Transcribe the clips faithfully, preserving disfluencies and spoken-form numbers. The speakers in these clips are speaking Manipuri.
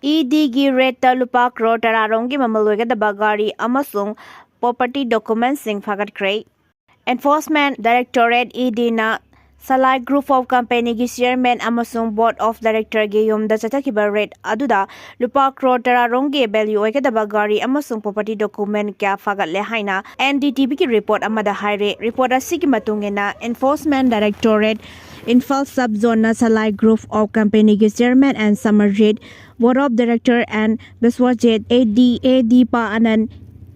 ꯏ ꯗꯤꯒꯤ ꯔꯦꯗꯇ ꯂꯨꯄꯥ ꯀ꯭ꯔꯣꯔ ꯇꯔꯥꯔꯣꯝꯒꯤ ꯃꯃꯜ ꯑꯣꯏꯒꯗꯕ ꯒꯥꯔꯤ ꯑꯃꯁꯨꯡ property documentꯁꯤꯡ ꯐꯥꯒꯠꯈ꯭ꯔꯦ꯫ Enforcement Directorate, ꯏ ꯗꯤꯅ Salai Group of Companyꯒꯤ chairman ꯑꯃꯁꯨꯡ board of directorꯒꯤ ꯌꯨꯝꯗ ꯆꯠꯊꯈꯤꯕ ꯔꯦꯗ ꯑꯗꯨꯗ ꯂꯨꯄꯥ ꯀ꯭ꯔꯣꯔ ꯇꯔꯥꯔꯣꯝꯒꯤ value ꯑꯣꯏꯒꯗꯕ ꯒꯥꯔꯤ ꯑꯃꯁꯨꯡ property document ꯀꯌꯥ ꯐꯥꯒꯠꯂꯦ ꯍꯥꯏꯅ ꯑꯦꯟ ꯗꯤ ꯇꯤ ꯚꯤꯒꯤ report ꯑꯃꯗ ꯍꯥꯏꯔꯦ꯫ Report ꯑꯁꯤꯒꯤ ꯃꯇꯨꯡ ꯏꯟꯅ, Enforcement Directorate ꯏꯝꯐꯥꯜ Sub Zoneꯅ Salai Group of Companyꯒꯤ chairman N Samarjit, board of director N Biswajit, A D, A D ꯄꯥ ꯑꯅꯟ,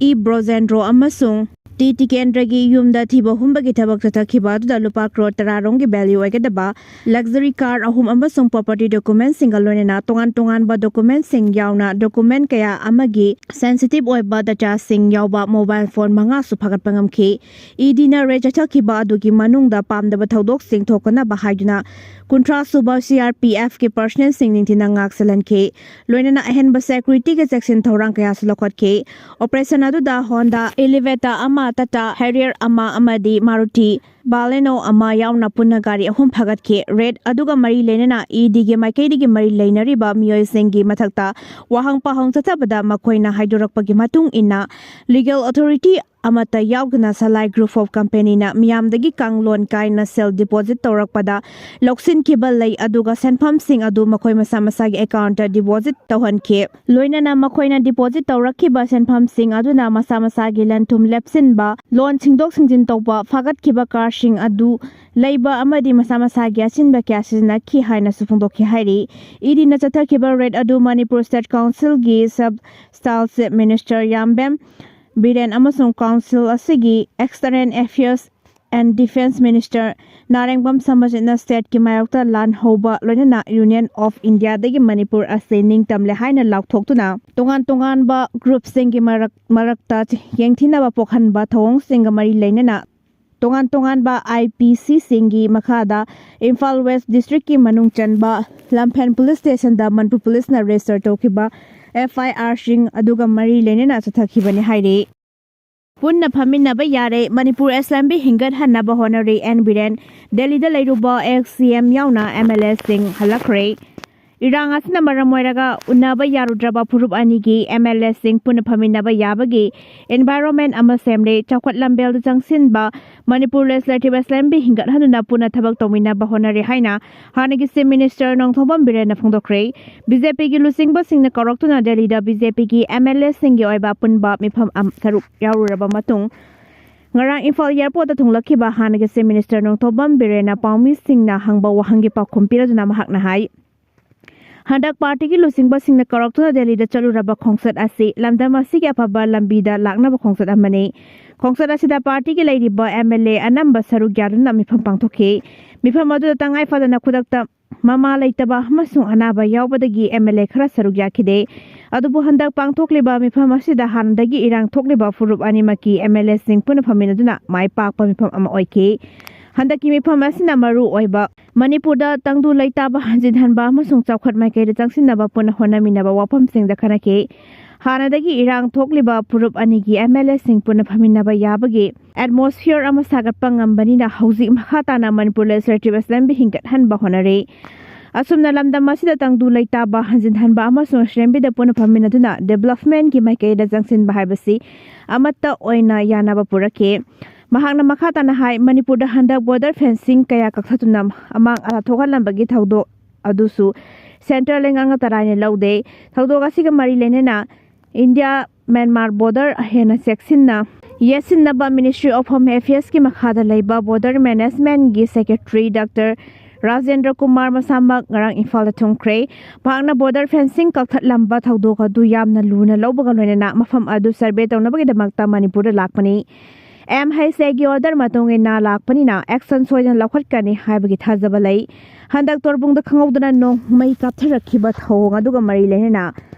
ꯏ ꯕ꯭ꯔꯣꯖꯦꯟꯗ꯭ꯔꯣ ꯑꯃꯁꯨꯡ ꯇꯤ ꯇꯤꯀꯦꯟꯗ꯭ꯔꯒꯤ ꯌꯨꯝꯗ ꯊꯤꯕ ꯍꯨꯝꯕꯒꯤ ꯊꯕꯛ ꯆꯠꯊꯈꯤꯕ ꯑꯗꯨꯗ ꯂꯨꯄꯥ ꯀ꯭ꯔꯣꯔ ꯇꯔꯥꯔꯣꯝꯒꯤ value ꯑꯣꯏꯒꯗꯕ luxury car ꯑꯍꯨꯝ ꯑꯃꯁꯨꯡ property documentꯁꯤꯡꯒ ꯂꯣꯏꯅꯅ ꯇꯣꯉꯥꯟ ꯇꯣꯉꯥꯟꯕ documentꯁꯤꯡ ꯌꯥꯎꯅ document ꯀꯌꯥ ꯑꯃꯒꯤ sensitive ꯑꯣꯏꯕ dataꯁꯤꯡ ꯌꯥꯎꯕ mobile phone ꯃꯉꯥꯁꯨ ꯐꯥꯒꯠꯄ ꯉꯝꯈꯤ꯫ ꯏ ꯗꯤꯅ ꯔꯦꯗ ꯆꯠꯊꯈꯤꯕ ꯑꯗꯨꯒꯤ ꯃꯅꯨꯡꯗ ꯄꯥꯝꯗꯕ ꯊꯧꯗꯣꯛꯁꯤꯡ ꯊꯣꯛꯇꯅꯕ ꯍꯥꯏꯗꯨꯅ ꯀꯨꯟꯊ꯭ꯔꯥ ꯁꯨꯕ ꯁꯤ ꯑꯥꯔ ꯄꯤ ꯑꯦꯐꯀꯤ personnelꯁꯤꯡ ꯅꯤꯡꯊꯤꯅ ꯉꯥꯛꯁꯦꯜꯍꯟꯈꯤ꯫ ꯂꯣꯏꯅꯅ ꯑꯍꯦꯟꯕ securityꯒꯤ ꯆꯦꯛꯁꯤꯟ ꯊꯧꯔꯥꯡ ꯀꯌꯥꯁꯨ ꯂꯧꯈꯠꯈꯤ꯫ Operation ꯑꯗꯨꯗ Honda Elevator ꯑꯃ, Tata Harrier ꯑꯃ ꯑꯃꯗꯤ Maruti Baleno ꯑꯃ ꯌꯥꯎꯅ ꯄꯨꯟꯅ ꯒꯥꯔꯤ ꯑꯍꯨꯝ ꯐꯥꯒꯠꯈꯤ꯫ ꯔꯦꯗ ꯑꯗꯨꯒ ꯃꯔꯤ ꯂꯩꯅꯅ ꯏ ꯗꯤꯒꯤ ꯃꯥꯏꯀꯩꯗꯒꯤ ꯃꯔꯤ ꯂꯩꯅꯔꯤꯕ ꯃꯤꯑꯣꯏꯁꯤꯡꯒꯤ ꯃꯊꯛꯇ ꯋꯥꯍꯪ ꯄꯥꯎꯍꯪ ꯆꯠꯊꯕꯗ ꯃꯈꯣꯏꯅ ꯍꯥꯏꯗꯣꯔꯛꯄꯒꯤ ꯃꯇꯨꯡ ꯏꯟꯅ legal authority ꯑꯃꯠꯇ ꯌꯥꯎꯗꯅ Salai Group of Companyꯅ ꯃꯤꯌꯥꯝꯗꯒꯤ ꯀꯥꯡꯂꯣꯟ ꯀꯥꯏꯅ ꯁꯦꯜ deposit ꯇꯧꯔꯛꯄꯗ ꯂꯧꯁꯤꯟꯈꯤꯕ ꯂꯩ, ꯑꯗꯨꯒ ꯁꯦꯟꯐꯝꯁꯤꯡ ꯑꯗꯨ ꯃꯈꯣꯏ ꯃꯁꯥ ꯃꯁꯥꯒꯤ accountꯇ deposit ꯇꯧꯍꯟꯈꯤ꯫ ꯂꯣꯏꯅꯅ ꯃꯈꯣꯏꯅ deposit ꯇꯧꯔꯛꯈꯤꯕ ꯁꯦꯟꯐꯝꯁꯤꯡ ꯑꯗꯨꯅ ꯃꯁꯥ ꯃꯁꯥꯒꯤ ꯂꯟ ꯊꯨꯝ ꯂꯦꯞꯁꯤꯟꯕ, loan ꯁꯤꯡꯗꯣꯛ ꯁꯤꯡꯖꯤꯟ ꯇꯧꯕ, ꯐꯥꯒꯠꯈꯤꯕ carꯁꯤꯡ ꯑꯗꯨ ꯂꯩꯕ ꯑꯃꯗꯤ ꯃꯁꯥ ꯃꯁꯥꯒꯤ ꯑꯆꯤꯟꯕ ꯀꯌꯥ ꯁꯤꯖꯤꯟꯅꯈꯤ ꯍꯥꯏꯅꯁꯨ ꯐꯣꯡꯗꯣꯛꯈꯤ ꯍꯥꯏꯔꯤ꯫ ꯏ ꯗꯤꯅ ꯆꯠꯊꯈꯤꯕ ꯔꯦꯗ ꯑꯗꯨ Manipur State Councilꯒꯤ Sub Style Chief Minister ꯌꯥꯝꯕꯦꯝ Biren ꯑꯃꯁꯨꯡ council ꯑꯁꯤꯒꯤ External Affairs and Defence Minister ꯅꯥꯔꯦꯡꯕꯝ ꯁꯝꯕꯖꯤꯠꯅ stateꯀꯤ ꯃꯥꯌꯣꯛꯇ ꯂꯥꯟ ꯍꯧꯕ ꯂꯣꯏꯅꯅ Union of Indiaꯗꯒꯤ ꯃꯅꯤꯄꯨꯔ ꯑꯁꯤ ꯅꯤꯡꯇꯝꯂꯦ ꯍꯥꯏꯅ ꯂꯥꯎꯊꯣꯛꯇꯨꯅ, ꯇꯣꯉꯥꯟ ꯇꯣꯉꯥꯟꯕ groupꯁꯤꯡꯒꯤ ꯃꯔꯛ-, ꯃꯔꯛꯇ ꯌꯦꯡꯊꯤꯅꯕ ꯄꯣꯛꯍꯟꯕ ꯊꯧꯑꯣꯡꯁꯤꯡꯒ ꯃꯔꯤ ꯂꯩꯅꯅ ꯇꯣꯉꯥꯟ ꯇꯣꯉꯥꯟꯕ I P Cꯁꯤꯡꯒꯤ ꯃꯈꯥꯗ ꯏꯝꯐꯥꯜ West Districtꯀꯤ ꯃꯅꯨꯡ ꯆꯟꯕ ꯂꯝꯐꯦꯜ Police Stationꯗ ꯃꯅꯤꯄꯨꯔ Policeꯅ register ꯇꯧꯈꯤꯕ F I Rꯁꯤꯡ ꯑꯗꯨꯒ ꯃꯔꯤ ꯂꯩꯅꯅ ꯆꯠꯊꯈꯤꯕꯅꯤ ꯍꯥꯏꯔꯤ꯫ ꯄꯨꯟꯅ ꯐꯝꯃꯤꯟꯅꯕ ꯌꯥꯔꯦ꯫ ꯃꯅꯤꯄꯨꯔ assembly ꯍꯤꯡꯒꯠꯍꯟꯅꯕ ꯍꯣꯠꯅꯔꯤ꯫ ꯑꯦꯟ ꯕꯤꯔꯦꯟ꯫ ꯗꯦꯜꯂꯤꯗ ꯂꯩꯔꯨꯕ ex C M ꯌꯥꯎꯅ M L Aꯁꯤꯡ ꯍꯜꯂꯛꯈ꯭ꯔꯦ꯫ ꯏꯔꯥꯡ ꯑꯁꯤꯅ ꯃꯔꯝ ꯑꯣꯏꯔꯒ ꯎꯅꯕ ꯌꯥꯔꯨꯗ꯭ꯔꯕ ꯐꯨꯔꯨꯞ ꯑꯅꯤꯒꯤ M L A ꯁꯤꯡ ꯄꯨꯟꯅ ꯐꯝꯃꯤꯟꯅꯕ ꯌꯥꯕꯒꯤ environment ꯑꯃ ꯁꯦꯝꯂꯦ꯫ ꯆꯥꯎꯈꯠ ꯂꯝꯕꯦꯜꯗ ꯆꯪꯁꯤꯟꯕ ꯃꯅꯤꯄꯨꯔ Legislative Assembly ꯍꯤꯡꯒꯠꯍꯟꯗꯨꯅ ꯄꯨꯟꯅ ꯊꯕꯛ ꯇꯧꯃꯤꯟꯅꯕ ꯍꯣꯠꯅꯔꯤ ꯍꯥꯏꯅ ꯍꯥꯟꯅꯒꯤ Chief Minister Nongthombam ꯕꯤꯔꯦꯟꯅ ꯐꯣꯡꯗꯣꯛꯈ꯭ꯔꯦ꯫ B J P ꯒꯤ ꯂꯨꯆꯤꯡꯕꯁꯤꯡꯅ ꯀꯧꯔꯛꯇꯨꯅ ꯗꯦꯜꯂꯤꯗ B J P ꯒꯤ M L A ꯁꯤꯡꯒꯤ ꯑꯣꯏꯕ ꯄꯨꯟꯕ ꯃꯤꯐꯝ ꯑꯃ ꯁꯔꯨꯛ ꯌꯥꯎꯔꯨꯔꯕ ꯃꯇꯨꯡ ꯉꯔꯥꯡ ꯏꯝꯐꯥꯜ airport ꯇ ꯊꯨꯡꯂꯛꯈꯤꯕ ꯍꯥꯟꯅꯒꯤ Chief Minister ꯅꯣꯡꯊꯣꯝꯕꯝ ꯕꯤꯔꯦꯟꯅ ꯄꯥꯎꯃꯤꯁꯤꯡꯅ ꯍꯪꯕ ꯋꯥꯍꯪꯒꯤ ꯄꯥꯎꯈꯨꯝ ꯄꯤꯔꯗꯨꯅ ꯃꯍꯥꯛꯅ ꯍꯥꯏ, ꯍꯟꯗꯛ party ꯒꯤ ꯂꯨꯆꯤꯡꯕꯁꯤꯡꯅ ꯀꯧꯔꯛꯇꯨꯅ ꯗꯦꯜꯂꯤꯗ ꯆꯠꯂꯨꯔꯕ ꯈꯣꯡꯆꯠ ꯑꯁꯤ ꯂꯝꯗꯝ ꯑꯁꯤꯒꯤ ꯑꯐꯕ ꯂꯝꯕꯤꯗ ꯂꯥꯛꯅꯕ ꯈꯣꯡꯆꯠ ꯑꯃꯅꯤ꯫ ꯈꯣꯡꯆꯠ ꯑꯁꯤꯗ party ꯒꯤ ꯂꯩꯔꯤꯕ M L A ꯑꯅꯝꯕ ꯁꯔꯨꯛ ꯌꯥꯗꯨꯅ ꯃꯤꯐꯝ ꯄꯥꯡꯊꯣꯛꯈꯤ꯫ ꯃꯤꯐꯝ ꯑꯗꯨꯗ ꯇꯉꯥꯏ ꯐꯗꯅ ꯈꯨꯗꯛꯇ ꯃꯃꯥ ꯂꯩꯇꯕ ꯑꯃꯁꯨꯡ ꯑꯅꯥꯕ ꯌꯥꯎꯕꯗꯒꯤ M L A ꯈꯔ ꯁꯔꯨꯛ ꯌꯥꯈꯤꯗꯦ꯫ ꯑꯗꯨꯕꯨ ꯍꯟꯗꯛ ꯄꯥꯡꯊꯣꯛꯂꯤꯕ ꯃꯤꯐꯝ ꯑꯁꯤꯗ ꯍꯥꯟꯅꯗꯒꯤ ꯏꯔꯥꯡ ꯊꯣꯛꯂꯤꯕ ꯐꯨꯔꯨꯞ ꯑꯅꯤꯃꯛꯀꯤ M L A ꯁꯤꯡ ꯄꯨꯟꯅ ꯐꯝꯃꯤꯟꯅꯗꯨꯅ ꯃꯥꯏ ꯄꯥꯛꯄ ꯃꯤꯐꯝ ꯑꯃ ꯑꯣꯏꯈꯤ꯫ ꯍꯟꯗꯛꯀꯤ ꯃꯤꯐꯝ ꯑꯁꯤꯅ ꯃꯔꯨ ꯑꯣꯏꯕ ꯃꯅꯤꯄꯨꯔꯗ ꯇꯪꯗꯨ ꯂꯩꯇꯥꯕ ꯍꯟꯖꯤꯟꯍꯟꯕ ꯑꯃꯁꯨꯡ ꯆꯥꯎꯈꯠ ꯃꯥꯏꯀꯩꯗ ꯆꯪꯁꯤꯟꯅꯕ ꯄꯨꯟꯅ ꯍꯣꯠꯅꯃꯤꯟꯅꯕ ꯋꯥꯐꯝꯁꯤꯡꯗ ꯈꯟꯅꯈꯤ꯫ ꯍꯥꯟꯅꯗꯒꯤ ꯏꯔꯥꯡ ꯊꯣꯛꯂꯤꯕ ꯐꯨꯔꯨꯞ ꯑꯅꯤꯒꯤ M L A ꯁꯤꯡ ꯄꯨꯟꯅ ꯐꯝꯃꯤꯟꯅꯕ ꯌꯥꯕꯒꯤ atmosphere ꯑꯃ ꯁꯥꯒꯠꯄ ꯉꯝꯕꯅꯤꯅ ꯍꯧꯖꯤꯛ ꯃꯈꯥ ꯇꯥꯅ ꯃꯅꯤꯄꯨꯔ Legislative Assembly ꯍꯤꯡꯒꯠꯍꯟꯕ ꯍꯣꯠꯅꯔꯤ꯫ ꯑꯁꯨꯝꯅ ꯂꯝꯗꯝ ꯑꯁꯤꯗ ꯇꯪꯗꯨ ꯂꯩꯇꯥꯕ ꯍꯟꯖꯤꯟꯍꯟꯕ ꯑꯃꯁꯨꯡ Assembly ꯗ ꯄꯨꯟꯅ ꯐꯝꯃꯤꯟꯅꯗꯨꯅ development ꯀꯤ ꯃꯥꯏꯀꯩꯗ ꯆꯪꯁꯤꯟꯕ ꯍꯥꯏꯕꯁꯤ ꯑꯃꯠꯇ ꯑꯣꯏꯅ ꯌꯥꯅꯕ ꯄꯨꯔꯛꯈꯤ꯫ ꯃꯍꯥꯛꯅ ꯃꯈꯥ ꯇꯥꯅ ꯍꯥꯏ, ꯃꯅꯤꯄꯨꯔꯗ ꯍꯟꯗꯛ border fencing ꯀꯌꯥ ꯀꯛꯊꯠꯇꯨꯅ ꯑꯃꯥꯡ ꯑꯇꯥ ꯊꯣꯛꯍꯜꯂꯝꯕꯒꯤ ꯊꯧꯗꯣꯛ ꯑꯗꯨꯁꯨ centre ꯂꯩꯉꯥꯛꯅ ꯇꯔꯥꯏꯅ ꯂꯧꯗꯦ꯫ ꯊꯧꯗꯣꯛ ꯑꯁꯤꯒ ꯃꯔꯤ ꯂꯩꯅꯅ ꯏꯟꯗꯤꯌꯥ ꯃ꯭ꯌꯥꯟꯃꯥꯔ border ꯍꯦꯟꯅ ꯆꯦꯛꯁꯤꯟꯅ ꯌꯦꯠꯁꯤꯟꯅꯕ Ministry of Home Affairs ꯀꯤ ꯃꯈꯥꯗ ꯂꯩꯕ border management ꯀꯤ secretary Doctor ꯔꯥꯖꯦꯟꯗ꯭ꯔ ꯀꯨꯃꯥꯔ ꯃꯁꯥꯃꯛ ꯉꯔꯥꯡ ꯏꯝꯐꯥꯜꯗ ꯊꯨꯡꯈ꯭ꯔꯦ꯫ ꯃꯍꯥꯛꯅ border fencing ꯀꯛꯊꯠꯂꯝꯕ ꯊꯧꯗꯣꯛ ꯑꯗꯨ ꯌꯥꯝꯅ ꯂꯨꯅ ꯂꯧꯕꯒ ꯂꯣꯏꯅꯅ ꯃꯐꯝ ꯑꯗꯨ survey ꯇꯧꯅꯕꯒꯤꯗꯃꯛꯇ ꯃꯅꯤꯄꯨꯔꯗ ꯂꯥꯛꯄꯅꯤ꯫ M H A ꯒꯤ order ꯃꯇꯨꯡ ꯏꯟꯅ ꯂꯥꯛꯄꯅꯤꯅ action ꯁꯣꯏꯗꯅ ꯂꯧꯈꯠꯀꯅꯤ ꯍꯥꯏꯕꯒꯤ ꯊꯥꯖꯕ ꯂꯩ꯫ ꯍꯟꯗꯛ ꯇꯣꯔꯕꯨꯡꯗ ꯈꯪꯍꯧꯗꯅ ꯅꯣꯡꯃꯩ ꯀꯥꯞꯊꯔꯛꯈꯤꯕ ꯊꯧꯑꯣꯡ ꯑꯗꯨꯒ ꯃꯔꯤ ꯂꯩꯅꯅ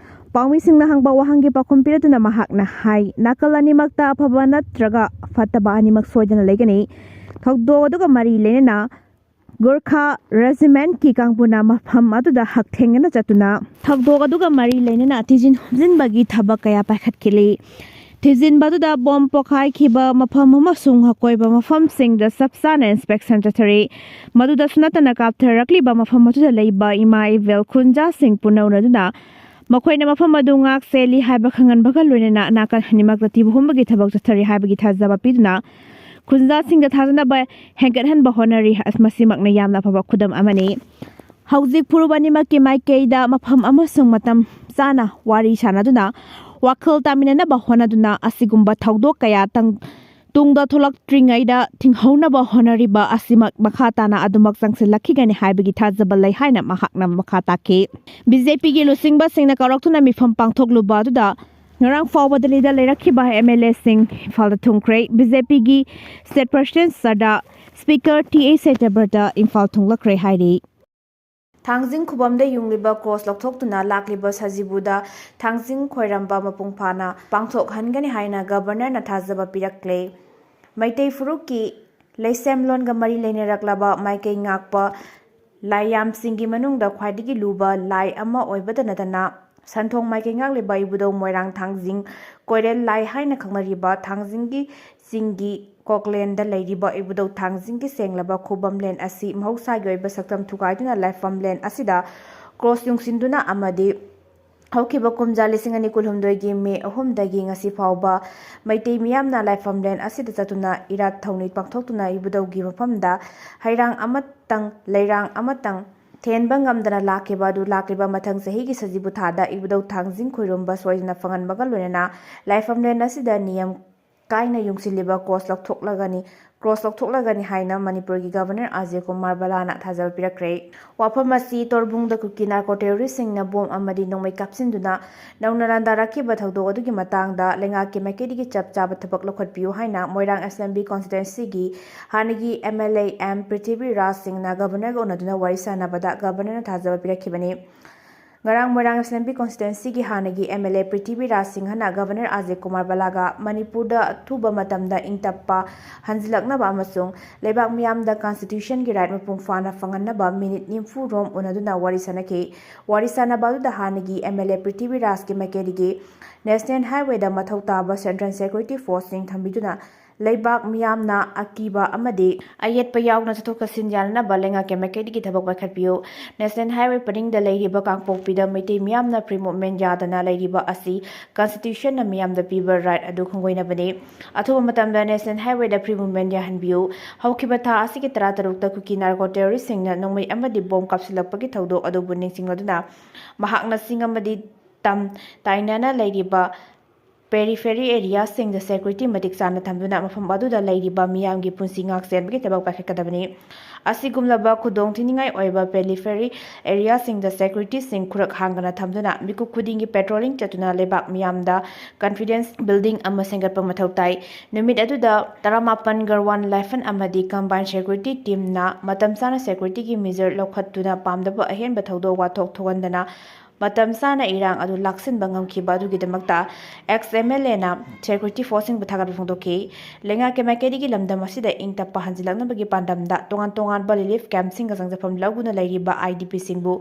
ꯄꯥꯎꯃꯤꯁꯤꯡꯅ ꯍꯪꯕ ꯋꯥꯍꯪꯒꯤ ꯄꯥꯎꯈꯨꯝ ꯄꯤꯔꯗꯨꯅ ꯃꯍꯥꯛꯅ ꯍꯥꯏ, ꯅꯥꯀꯜ ꯑꯅꯤꯃꯛꯇ ꯑꯐꯕ ꯅꯠꯇ꯭ꯔꯒ ꯐꯠꯇꯕ ꯑꯅꯤꯃꯛ ꯁꯣꯏꯗꯅ ꯂꯩꯒꯅꯤ꯫ ꯊꯧꯗꯣꯛ ꯑꯗꯨꯒ ꯃꯔꯤ ꯂꯩꯅꯅ ꯒꯣꯔꯈꯥ Regiment ꯀꯤ ꯀꯥꯡꯕꯨꯅ ꯃꯐꯝ ꯑꯗꯨꯗ ꯍꯛꯊꯦꯡꯅꯅ ꯆꯠꯇꯨꯅ ꯊꯧꯗꯣꯛ ꯑꯗꯨꯒ ꯃꯔꯤ ꯂꯩꯅꯅ ꯊꯤꯖꯤꯟ ꯍꯨꯝꯖꯤꯟꯕꯒꯤ ꯊꯕꯛ ꯀꯌꯥ ꯄꯥꯏꯈꯠꯈꯤꯜꯂꯤ꯫ ꯊꯤꯖꯤꯟꯕꯗꯨꯗ ꯕꯣꯝ ꯄꯣꯈꯥꯏꯈꯤꯕ ꯃꯐꯝ ꯑꯃꯁꯨꯡ ꯑꯀꯣꯏꯕ ꯃꯐꯝꯁꯤꯡꯗ ꯆꯞ ꯆꯥꯅ inspection ꯆꯠꯊꯔꯤ꯫ ꯃꯗꯨꯗꯁꯨ ꯅꯠꯇꯅ ꯀꯥꯞꯊꯔꯛꯂꯤꯕ ꯃꯐꯝ ꯑꯗꯨꯗ ꯂꯩꯕ ꯏꯃꯥ ꯏꯕꯦꯜ ꯈꯨꯟꯖꯥꯁꯤꯡ ꯄꯨꯟꯅꯧꯅꯗꯨꯅ ꯃꯈꯣꯏꯅ ꯃꯐꯝ ꯑꯗꯨ ꯉꯥꯛ ꯁꯦꯜꯂꯤ ꯍꯥꯏꯕ ꯈꯪꯍꯟꯕꯒ ꯂꯣꯏꯅꯅ ꯅꯥꯀꯟ ꯑꯅꯤꯃꯛꯇ ꯊꯤꯕ ꯍꯨꯝꯕꯒꯤ ꯊꯕꯛ ꯆꯠꯊꯔꯤ ꯍꯥꯏꯕꯒꯤ ꯊꯥꯖꯕ ꯄꯤꯗꯨꯅ ꯈꯨꯟꯖꯥꯁꯤꯡꯗ ꯊꯥꯖꯅꯕ ꯍꯦꯟꯒꯠꯍꯟꯕ ꯍꯣꯠꯅꯔꯤ꯫ ꯃꯁꯤꯃꯛꯅ ꯌꯥꯝꯅ ꯑꯐꯕ ꯈꯨꯗꯝ ꯑꯃꯅꯤ꯫ ꯍꯧꯖꯤꯛ ꯐꯨꯔꯨꯞ ꯑꯅꯤꯃꯛꯀꯤ ꯃꯥꯏꯀꯩꯗ ꯃꯐꯝ ꯑꯃꯁꯨꯡ ꯃꯇꯝ ꯆꯥꯅ ꯋꯥꯔꯤ ꯁꯥꯅꯗꯨꯅ ꯋꯥꯈꯜ ꯇꯥꯃꯤꯟꯅꯅꯕ ꯍꯣꯠꯅꯗꯨꯅ ꯑꯁꯤꯒꯨꯝꯕ ꯊꯧꯗꯣꯛ ꯀꯌꯥ ꯇꯪ-, ꯇꯨꯡꯗ ꯊꯣꯛꯂꯛꯇ꯭ꯔꯤꯉꯩꯗ ꯊꯤꯡꯍꯧꯅꯕ ꯍꯣꯠꯅꯔꯤꯕ ꯑꯁꯤꯃꯛ ꯃꯈꯥ ꯇꯥꯅ ꯑꯗꯨꯃꯛ ꯆꯪꯁꯤꯜꯂꯛꯈꯤꯒꯅꯤ ꯍꯥꯏꯕꯒꯤ ꯊꯥꯖꯕ ꯂꯩ ꯍꯥꯏꯅ ꯃꯍꯥꯛꯅ ꯃꯈꯥ ꯇꯥꯈꯤ꯫ ꯕꯤ ꯖꯦ ꯄꯤꯒꯤ ꯂꯨꯆꯤꯡꯕꯁꯤꯡꯅ ꯀꯧꯔꯛꯇꯨꯅ ꯃꯤꯐꯝ ꯄꯥꯡꯊꯣꯛꯂꯨꯕ ꯑꯗꯨꯗ ꯉꯔꯥꯡ ꯐꯥꯎꯕ ꯗꯦꯜꯂꯤꯗ ꯂꯩꯔꯛꯈꯤꯕ ꯑꯦꯝ ꯑꯦꯜ ꯑꯦꯁꯤꯡ ꯏꯝꯐꯥꯜꯗ ꯊꯨꯡꯈ꯭ꯔꯦ꯫ ꯕꯤ ꯖꯦ ꯄꯤꯒꯤ state president ꯆꯗꯥ, speaker T A Satyabrata Imphal ꯊꯨꯡꯂꯛꯈ꯭ꯔꯦ ꯍꯥꯏꯔꯤ꯫ ꯊꯥꯡꯖꯤꯡ ꯈꯨꯕꯝꯗ ꯌꯨꯡꯂꯤꯕ ꯀ꯭ꯔꯣꯁ ꯂꯧꯊꯣꯛꯇꯨꯅ ꯂꯥꯛꯂꯤꯕ ꯁꯖꯤꯕꯨꯗ ꯊꯥꯡꯖꯤꯡ ꯈꯣꯏꯔꯝꯕ ꯃꯄꯨꯡ ꯐꯥꯅ ꯄꯥꯡꯊꯣꯛꯍꯟꯒꯅꯤ ꯍꯥꯏꯅ ꯒꯕꯔꯅꯔꯅ ꯊꯥꯖꯕ ꯄꯤꯔꯛꯂꯦ꯫ ꯃꯩꯇꯩ ꯐꯨꯔꯨꯞꯀꯤ ꯂꯩꯁꯦꯝꯂꯣꯟꯒ ꯃꯔꯤ ꯂꯩꯅꯔꯛꯂꯕ ꯃꯥꯏꯀꯩ ꯉꯥꯛꯄ ꯂꯥꯏꯌꯥꯝꯁꯤꯡꯒꯤ ꯃꯅꯨꯡꯗ ꯈ꯭ꯋꯥꯏꯗꯒꯤ ꯂꯨꯕ ꯂꯥꯏ ꯑꯃ ꯑꯣꯏꯕꯇ ꯅꯠꯇꯅ ꯁꯟꯊꯣꯡ ꯃꯥꯏꯀꯩ ꯉꯥꯛꯂꯤꯕ ꯏꯕꯨꯙꯧ ꯃꯣꯏꯔꯥꯡ ꯊꯥꯡꯖꯤꯡ ꯀꯣꯏꯔꯦꯜ ꯂꯥꯏ ꯍꯥꯏꯅ ꯈꯪꯅꯔꯤꯕ ꯊꯥꯡꯖꯤꯡꯒꯤ ꯆꯤꯡꯒꯤ ꯀꯣꯛꯂꯦꯟꯗ ꯂꯩꯔꯤꯕ ꯏꯕꯨꯙꯧ ꯊꯥꯡꯖꯤꯡꯒꯤ ꯁꯦꯡꯂꯕ ꯈꯨꯕꯝꯂꯦꯟ ꯑꯁꯤ ꯃꯍꯧꯁꯥꯒꯤ ꯑꯣꯏꯕ ꯁꯛꯇꯝ ꯊꯨꯒꯥꯏꯗꯨꯅ ꯂꯥꯏꯐꯝꯂꯦꯟ ꯑꯁꯤꯗ ꯀ꯭ꯔꯣꯁ ꯌꯨꯡꯁꯤꯟꯗꯨꯅ ꯑꯃꯗꯤ ꯍꯧꯈꯤꯕ ꯀꯨꯝꯖꯥ ꯂꯤꯁꯤꯡ ꯑꯅꯤ ꯀꯨꯟꯍꯨꯝꯗꯣꯏꯒꯤ ꯃꯦ ꯑꯍꯨꯝꯗꯒꯤ ꯉꯁꯤ ꯐꯥꯎꯕ ꯃꯩꯇꯩ ꯃꯤꯌꯥꯝꯅ ꯂꯥꯏꯐꯝꯂꯦꯟ ꯑꯁꯤꯗ ꯆꯠꯇꯨꯅ ꯏꯔꯥꯠ ꯊꯧꯅꯤ ꯄꯥꯡꯊꯣꯛꯇꯨꯅ ꯏꯕꯨꯙꯧꯒꯤ ꯃꯐꯝꯗ ꯍꯩꯔꯥꯡ ꯑꯃꯇꯪ ꯂꯩꯔꯥꯡ ꯑꯃꯇꯪ ꯊꯦꯟꯕ ꯉꯝꯗꯅ ꯂꯥꯛꯈꯤꯕ ꯑꯗꯨ ꯂꯥꯛꯂꯤꯕ ꯃꯊꯪ ꯆꯍꯤꯒꯤ ꯁꯖꯤꯕꯨ ꯊꯥꯗ ꯏꯕꯨꯙꯧ ꯊꯥꯡꯖꯤꯡ ꯈꯣꯏꯔꯨꯝꯕ ꯁꯣꯏꯗꯅ ꯐꯪꯍꯟꯕꯒ ꯂꯣꯏꯅꯅ ꯂꯥꯏꯐꯝꯂꯦꯟ ꯑꯁꯤꯗ ꯅꯤꯌꯝ ꯀꯥꯏꯅ ꯌꯨꯡꯁꯤꯜꯂꯤꯕ ꯀ꯭ꯔꯣꯁ ꯂꯧꯊꯣꯛꯂꯒꯅꯤ, ꯀ꯭ꯔꯣꯁ ꯂꯧꯊꯣꯛꯂꯒꯅꯤ ꯍꯥꯏꯅ ꯃꯅꯤꯄꯨꯔꯒꯤ ꯒꯕꯔꯅꯔ ꯑꯖꯌ ꯀꯨꯃꯥꯔ ꯕꯂꯥꯅ ꯊꯥꯖꯕ ꯄꯤꯔꯛꯈ꯭ꯔꯦ꯫ ꯋꯥꯐꯝ ꯑꯁꯤ ꯇꯣꯔꯕꯨꯡꯗ ꯀꯨꯀꯤ ꯅꯥꯔꯀꯣ ꯇꯦꯔꯣꯔꯤꯁꯁꯤꯡꯅ ꯕꯣꯝ ꯑꯃꯗꯤ ꯅꯣꯡꯃꯩ ꯀꯥꯞꯁꯤꯟꯗꯨꯅ ꯅꯧꯅ ꯂꯥꯟꯗꯥꯔꯛꯈꯤꯕ ꯊꯧꯗꯣꯛ ꯑꯗꯨꯒꯤ ꯃꯇꯥꯡꯗ ꯂꯩꯉꯥꯛꯀꯤ ꯃꯥꯏꯀꯩꯗꯒꯤ ꯆꯞ ꯆꯥꯕ ꯊꯕꯛ ꯂꯧꯈꯠꯄꯤꯌꯨ ꯍꯥꯏꯅ ꯃꯣꯏꯔꯥꯡ ꯑꯦꯁꯦꯝꯕ꯭ꯂꯤ ꯀꯣꯟꯁꯇꯤꯇ꯭ꯋꯦꯟꯁꯤꯒꯤ ꯍꯥꯟꯅꯒꯤ M L A M Prithviraj ꯁꯤꯡꯅ ꯒꯕꯔꯅꯔꯒ ꯎꯅꯗꯨꯅ ꯋꯥꯔꯤ ꯁꯥꯟꯅꯕꯗ ꯒꯕꯔꯅꯔꯅ ꯊꯥꯖꯕ ꯄꯤꯔꯛꯈꯤꯕꯅꯤ꯫ ꯉꯔꯥꯡ ꯃꯣꯏꯔꯥꯡ ꯑꯦꯁꯦꯝꯕ꯭ꯂꯤ ꯀꯣꯟꯁꯇꯤꯇ꯭ꯋꯦꯟꯁꯤꯒꯤ ꯍꯥꯟꯅꯒꯤ ꯑꯦꯝ ꯑꯦꯜ ꯑꯦ ꯄ꯭ꯔꯤꯊꯤꯕꯤꯔꯥꯖ ꯁꯤꯡꯍꯅ ꯒꯕꯔꯅꯔ ꯑꯖꯌ ꯀꯨꯃꯥꯔ ꯕꯂꯥꯒ ꯃꯅꯤꯄꯨꯔꯗ ꯑꯊꯨꯕ ꯃꯇꯝꯗ ꯏꯪ ꯇꯞꯄ ꯍꯟꯖꯤꯜꯂꯛꯅꯕ ꯑꯃꯁꯨꯡ ꯂꯩꯕꯥꯛ ꯃꯤꯌꯥꯝꯗ ꯀꯟꯁꯇꯤꯇ꯭ꯌꯨꯁꯟꯒꯤ ꯔꯥꯏꯠ ꯃꯄꯨꯡ ꯐꯥꯅ ꯐꯪꯍꯟꯅꯕ ꯃꯤꯅꯤꯠ ꯅꯤꯐꯨ ꯔꯣꯝ ꯎꯅꯗꯨꯅ ꯋꯥꯔꯤ ꯁꯥꯅꯈꯤ꯫ ꯋꯥꯔꯤ ꯁꯥꯅꯕ ꯑꯗꯨꯗ ꯍꯥꯟꯅꯒꯤ ꯑꯦꯝ ꯑꯦꯜ ꯑꯦ ꯄ꯭ꯔꯤꯊꯤꯕꯤꯔꯥꯖꯀꯤ ꯃꯥꯏꯀꯩꯗꯒꯤ ꯅꯦꯁꯅꯦꯜ ꯍꯥꯏꯋꯦꯗ ꯃꯊꯧ ꯇꯥꯕ ꯁꯦꯟꯇ꯭ꯔꯦꯜ ꯁꯦꯀ꯭ꯌꯨꯔꯤꯇꯤ ꯐꯣꯔꯁꯁꯤꯡ ꯊꯝꯕꯤꯗꯨꯅ ꯂꯩꯕꯥꯛ ꯃꯤꯌꯥꯝꯅ ꯑꯀꯤꯕ ꯑꯃꯗꯤ ꯑꯌꯦꯠꯄ ꯌꯥꯎꯅ ꯆꯠꯊꯣꯛ ꯆꯠꯁꯤꯟ ꯌꯥꯅꯅꯕ ꯂꯩꯉꯥꯛꯀꯤ ꯃꯥꯏꯀꯩꯗꯒꯤ ꯊꯕꯛ ꯄꯥꯏꯈꯠꯄꯤꯌꯨ꯫ ꯅꯦꯁꯅꯦꯜ ꯍꯥꯏꯋꯦ ꯄꯔꯤꯡꯗ ꯂꯩꯔꯤꯕ ꯀꯥꯡꯄꯣꯛꯄꯤꯗ ꯃꯩꯇꯩ ꯃꯤꯌꯥꯝꯅ ꯐ꯭ꯔꯤ ꯃꯨꯚꯃꯦꯟ ꯌꯥꯗꯅ ꯂꯩꯔꯤꯕ ꯑꯁꯤ ꯀꯟꯁꯇꯤꯇ꯭ꯌꯨꯁꯟꯅ ꯃꯤꯌꯥꯝꯗ ꯄꯤꯕ ꯔꯥꯏꯠ ꯑꯗꯨ ꯈꯣꯡꯒꯣꯏꯅꯕꯅꯤ꯫ ꯑꯊꯨꯕ ꯃꯇꯝꯗ ꯅꯦꯁꯅꯦꯜ ꯍꯥꯏꯋꯦꯗ ꯐ꯭ꯔꯤ ꯃꯨꯚꯃꯦꯟ ꯌꯥꯍꯟꯕꯤꯌꯨ꯫ ꯍꯧꯈꯤꯕ ꯊꯥ ꯑꯁꯤꯒꯤ ꯇꯔꯥꯇꯔꯨꯛꯇ ꯀꯨꯀꯤ ꯅꯥꯔꯀꯣ ꯇꯦꯔꯣꯔꯤꯁꯁꯤꯡꯅ ꯅꯣꯡꯃꯩ ꯑꯃꯗꯤ ꯕꯣꯝ ꯀꯥꯞꯁꯤꯜꯂꯛꯄꯒꯤ ꯊꯧꯗꯣꯛ ꯑꯗꯨꯕꯨ ꯅꯤꯡꯁꯤꯡꯂꯗꯨꯅ ꯃꯍꯥꯛꯅ ꯆꯤꯡ ꯑꯃꯗꯤ ꯇꯝ ꯇꯥꯏꯅꯅ ꯂꯩꯔꯤꯕ ꯄꯦꯔꯤꯐꯦꯔꯤ ꯑꯦꯔꯤꯌꯥꯁꯤꯡꯗ ꯁꯦꯀ꯭ꯌꯨꯔꯤꯇꯤ ꯃꯇꯤꯛ ꯆꯥꯅ ꯊꯝꯗꯨꯅ ꯃꯐꯝ ꯑꯗꯨꯗ ꯂꯩꯔꯤꯕ ꯃꯤꯌꯥꯝꯒꯤ ꯄꯨꯟꯁꯤ ꯉꯥꯛ ꯆꯦꯟꯕꯒꯤ ꯊꯕꯛ ꯄꯥꯏꯈꯠꯀꯗꯕꯅꯤ꯫ ꯑꯁꯤꯒꯨꯝꯂꯕ ꯈꯨꯗꯣꯡ ꯊꯤꯅꯤꯡꯉꯥꯏ ꯑꯣꯏꯕ ꯄꯦꯔꯤꯐꯦꯔꯤ ꯑꯦꯔꯤꯌꯥꯁꯤꯡꯗ ꯁꯦꯀ꯭ꯌꯨꯔꯤꯇꯤꯁꯤꯡ ꯈꯨꯔꯛ ꯍꯥꯡꯗꯅ ꯊꯝꯗꯨꯅ ꯃꯤꯀꯨꯞ ꯈꯨꯗꯤꯡꯒꯤ ꯄꯦꯇ꯭ꯔꯣꯂꯤꯡ ꯆꯠꯇꯨꯅ ꯂꯩꯕꯥꯛ ꯃꯤꯌꯥꯝꯗ ꯀꯟꯐꯤꯗꯦꯟꯁ ꯕꯤꯜꯗꯤꯡ ꯑꯃ ꯁꯦꯝꯒꯠꯄ ꯃꯊꯧ ꯇꯥꯏ꯫ ꯅꯨꯃꯤꯠ ꯑꯗꯨꯗ ꯇꯔꯥꯃꯥꯄꯟ ꯒꯔꯋꯥꯟ ꯂꯥꯏꯐꯟ ꯑꯃꯗꯤ ꯀꯝꯕꯥꯏꯟ ꯁꯦꯀ꯭ꯌꯨꯔꯤꯇꯤ ꯇꯤꯝꯅ ꯃꯇꯝ ꯆꯥꯅ ꯁꯦꯀ꯭ꯌꯨꯔꯤꯇꯤꯒꯤ ꯃꯤꯖꯔ ꯂꯧꯈꯠꯇꯨꯅ ꯄꯥꯝꯗꯕ ꯑꯍꯦꯟꯕ ꯊꯧꯗꯣꯛ ꯋꯥꯊꯣꯛ ꯊꯣꯛꯍꯟꯗꯅ ꯃꯇꯝ ꯆꯥꯅ ꯏꯔꯥꯡ ꯑꯗꯨ ꯂꯥꯛꯁꯤꯟꯕ ꯉꯝꯈꯤꯕ ꯑꯗꯨꯒꯤꯗꯃꯛꯇ ꯑꯦꯛꯁ ꯑꯦꯝ ꯑꯦꯜ ꯑꯦꯅ ꯁꯦꯀ꯭ꯌꯨꯔꯤꯇꯤ ꯐꯣꯔꯁꯁꯤꯡꯕꯨ ꯊꯥꯒꯠꯄ ꯐꯣꯡꯗꯣꯛꯈꯤ꯫ ꯂꯩꯉꯥꯛꯀꯤ ꯃꯥꯏꯀꯩꯗꯒꯤ ꯂꯝꯗꯝ ꯑꯁꯤꯗ ꯏꯪ ꯇꯞꯄ ꯍꯟꯖꯤꯜꯂꯛꯅꯕꯒꯤ ꯄꯥꯟꯗꯝꯗ ꯇꯣꯉꯥꯟ ꯇꯣꯉꯥꯟꯕ ꯔꯤꯂꯤꯐ ꯀꯦꯝꯞꯁꯤꯡꯒ ꯆꯪꯖꯐꯝ ꯂꯧꯗꯨꯅ ꯂꯩꯔꯤꯕ ꯑꯥꯏ ꯗꯤ ꯄꯤꯁꯤꯡꯕꯨ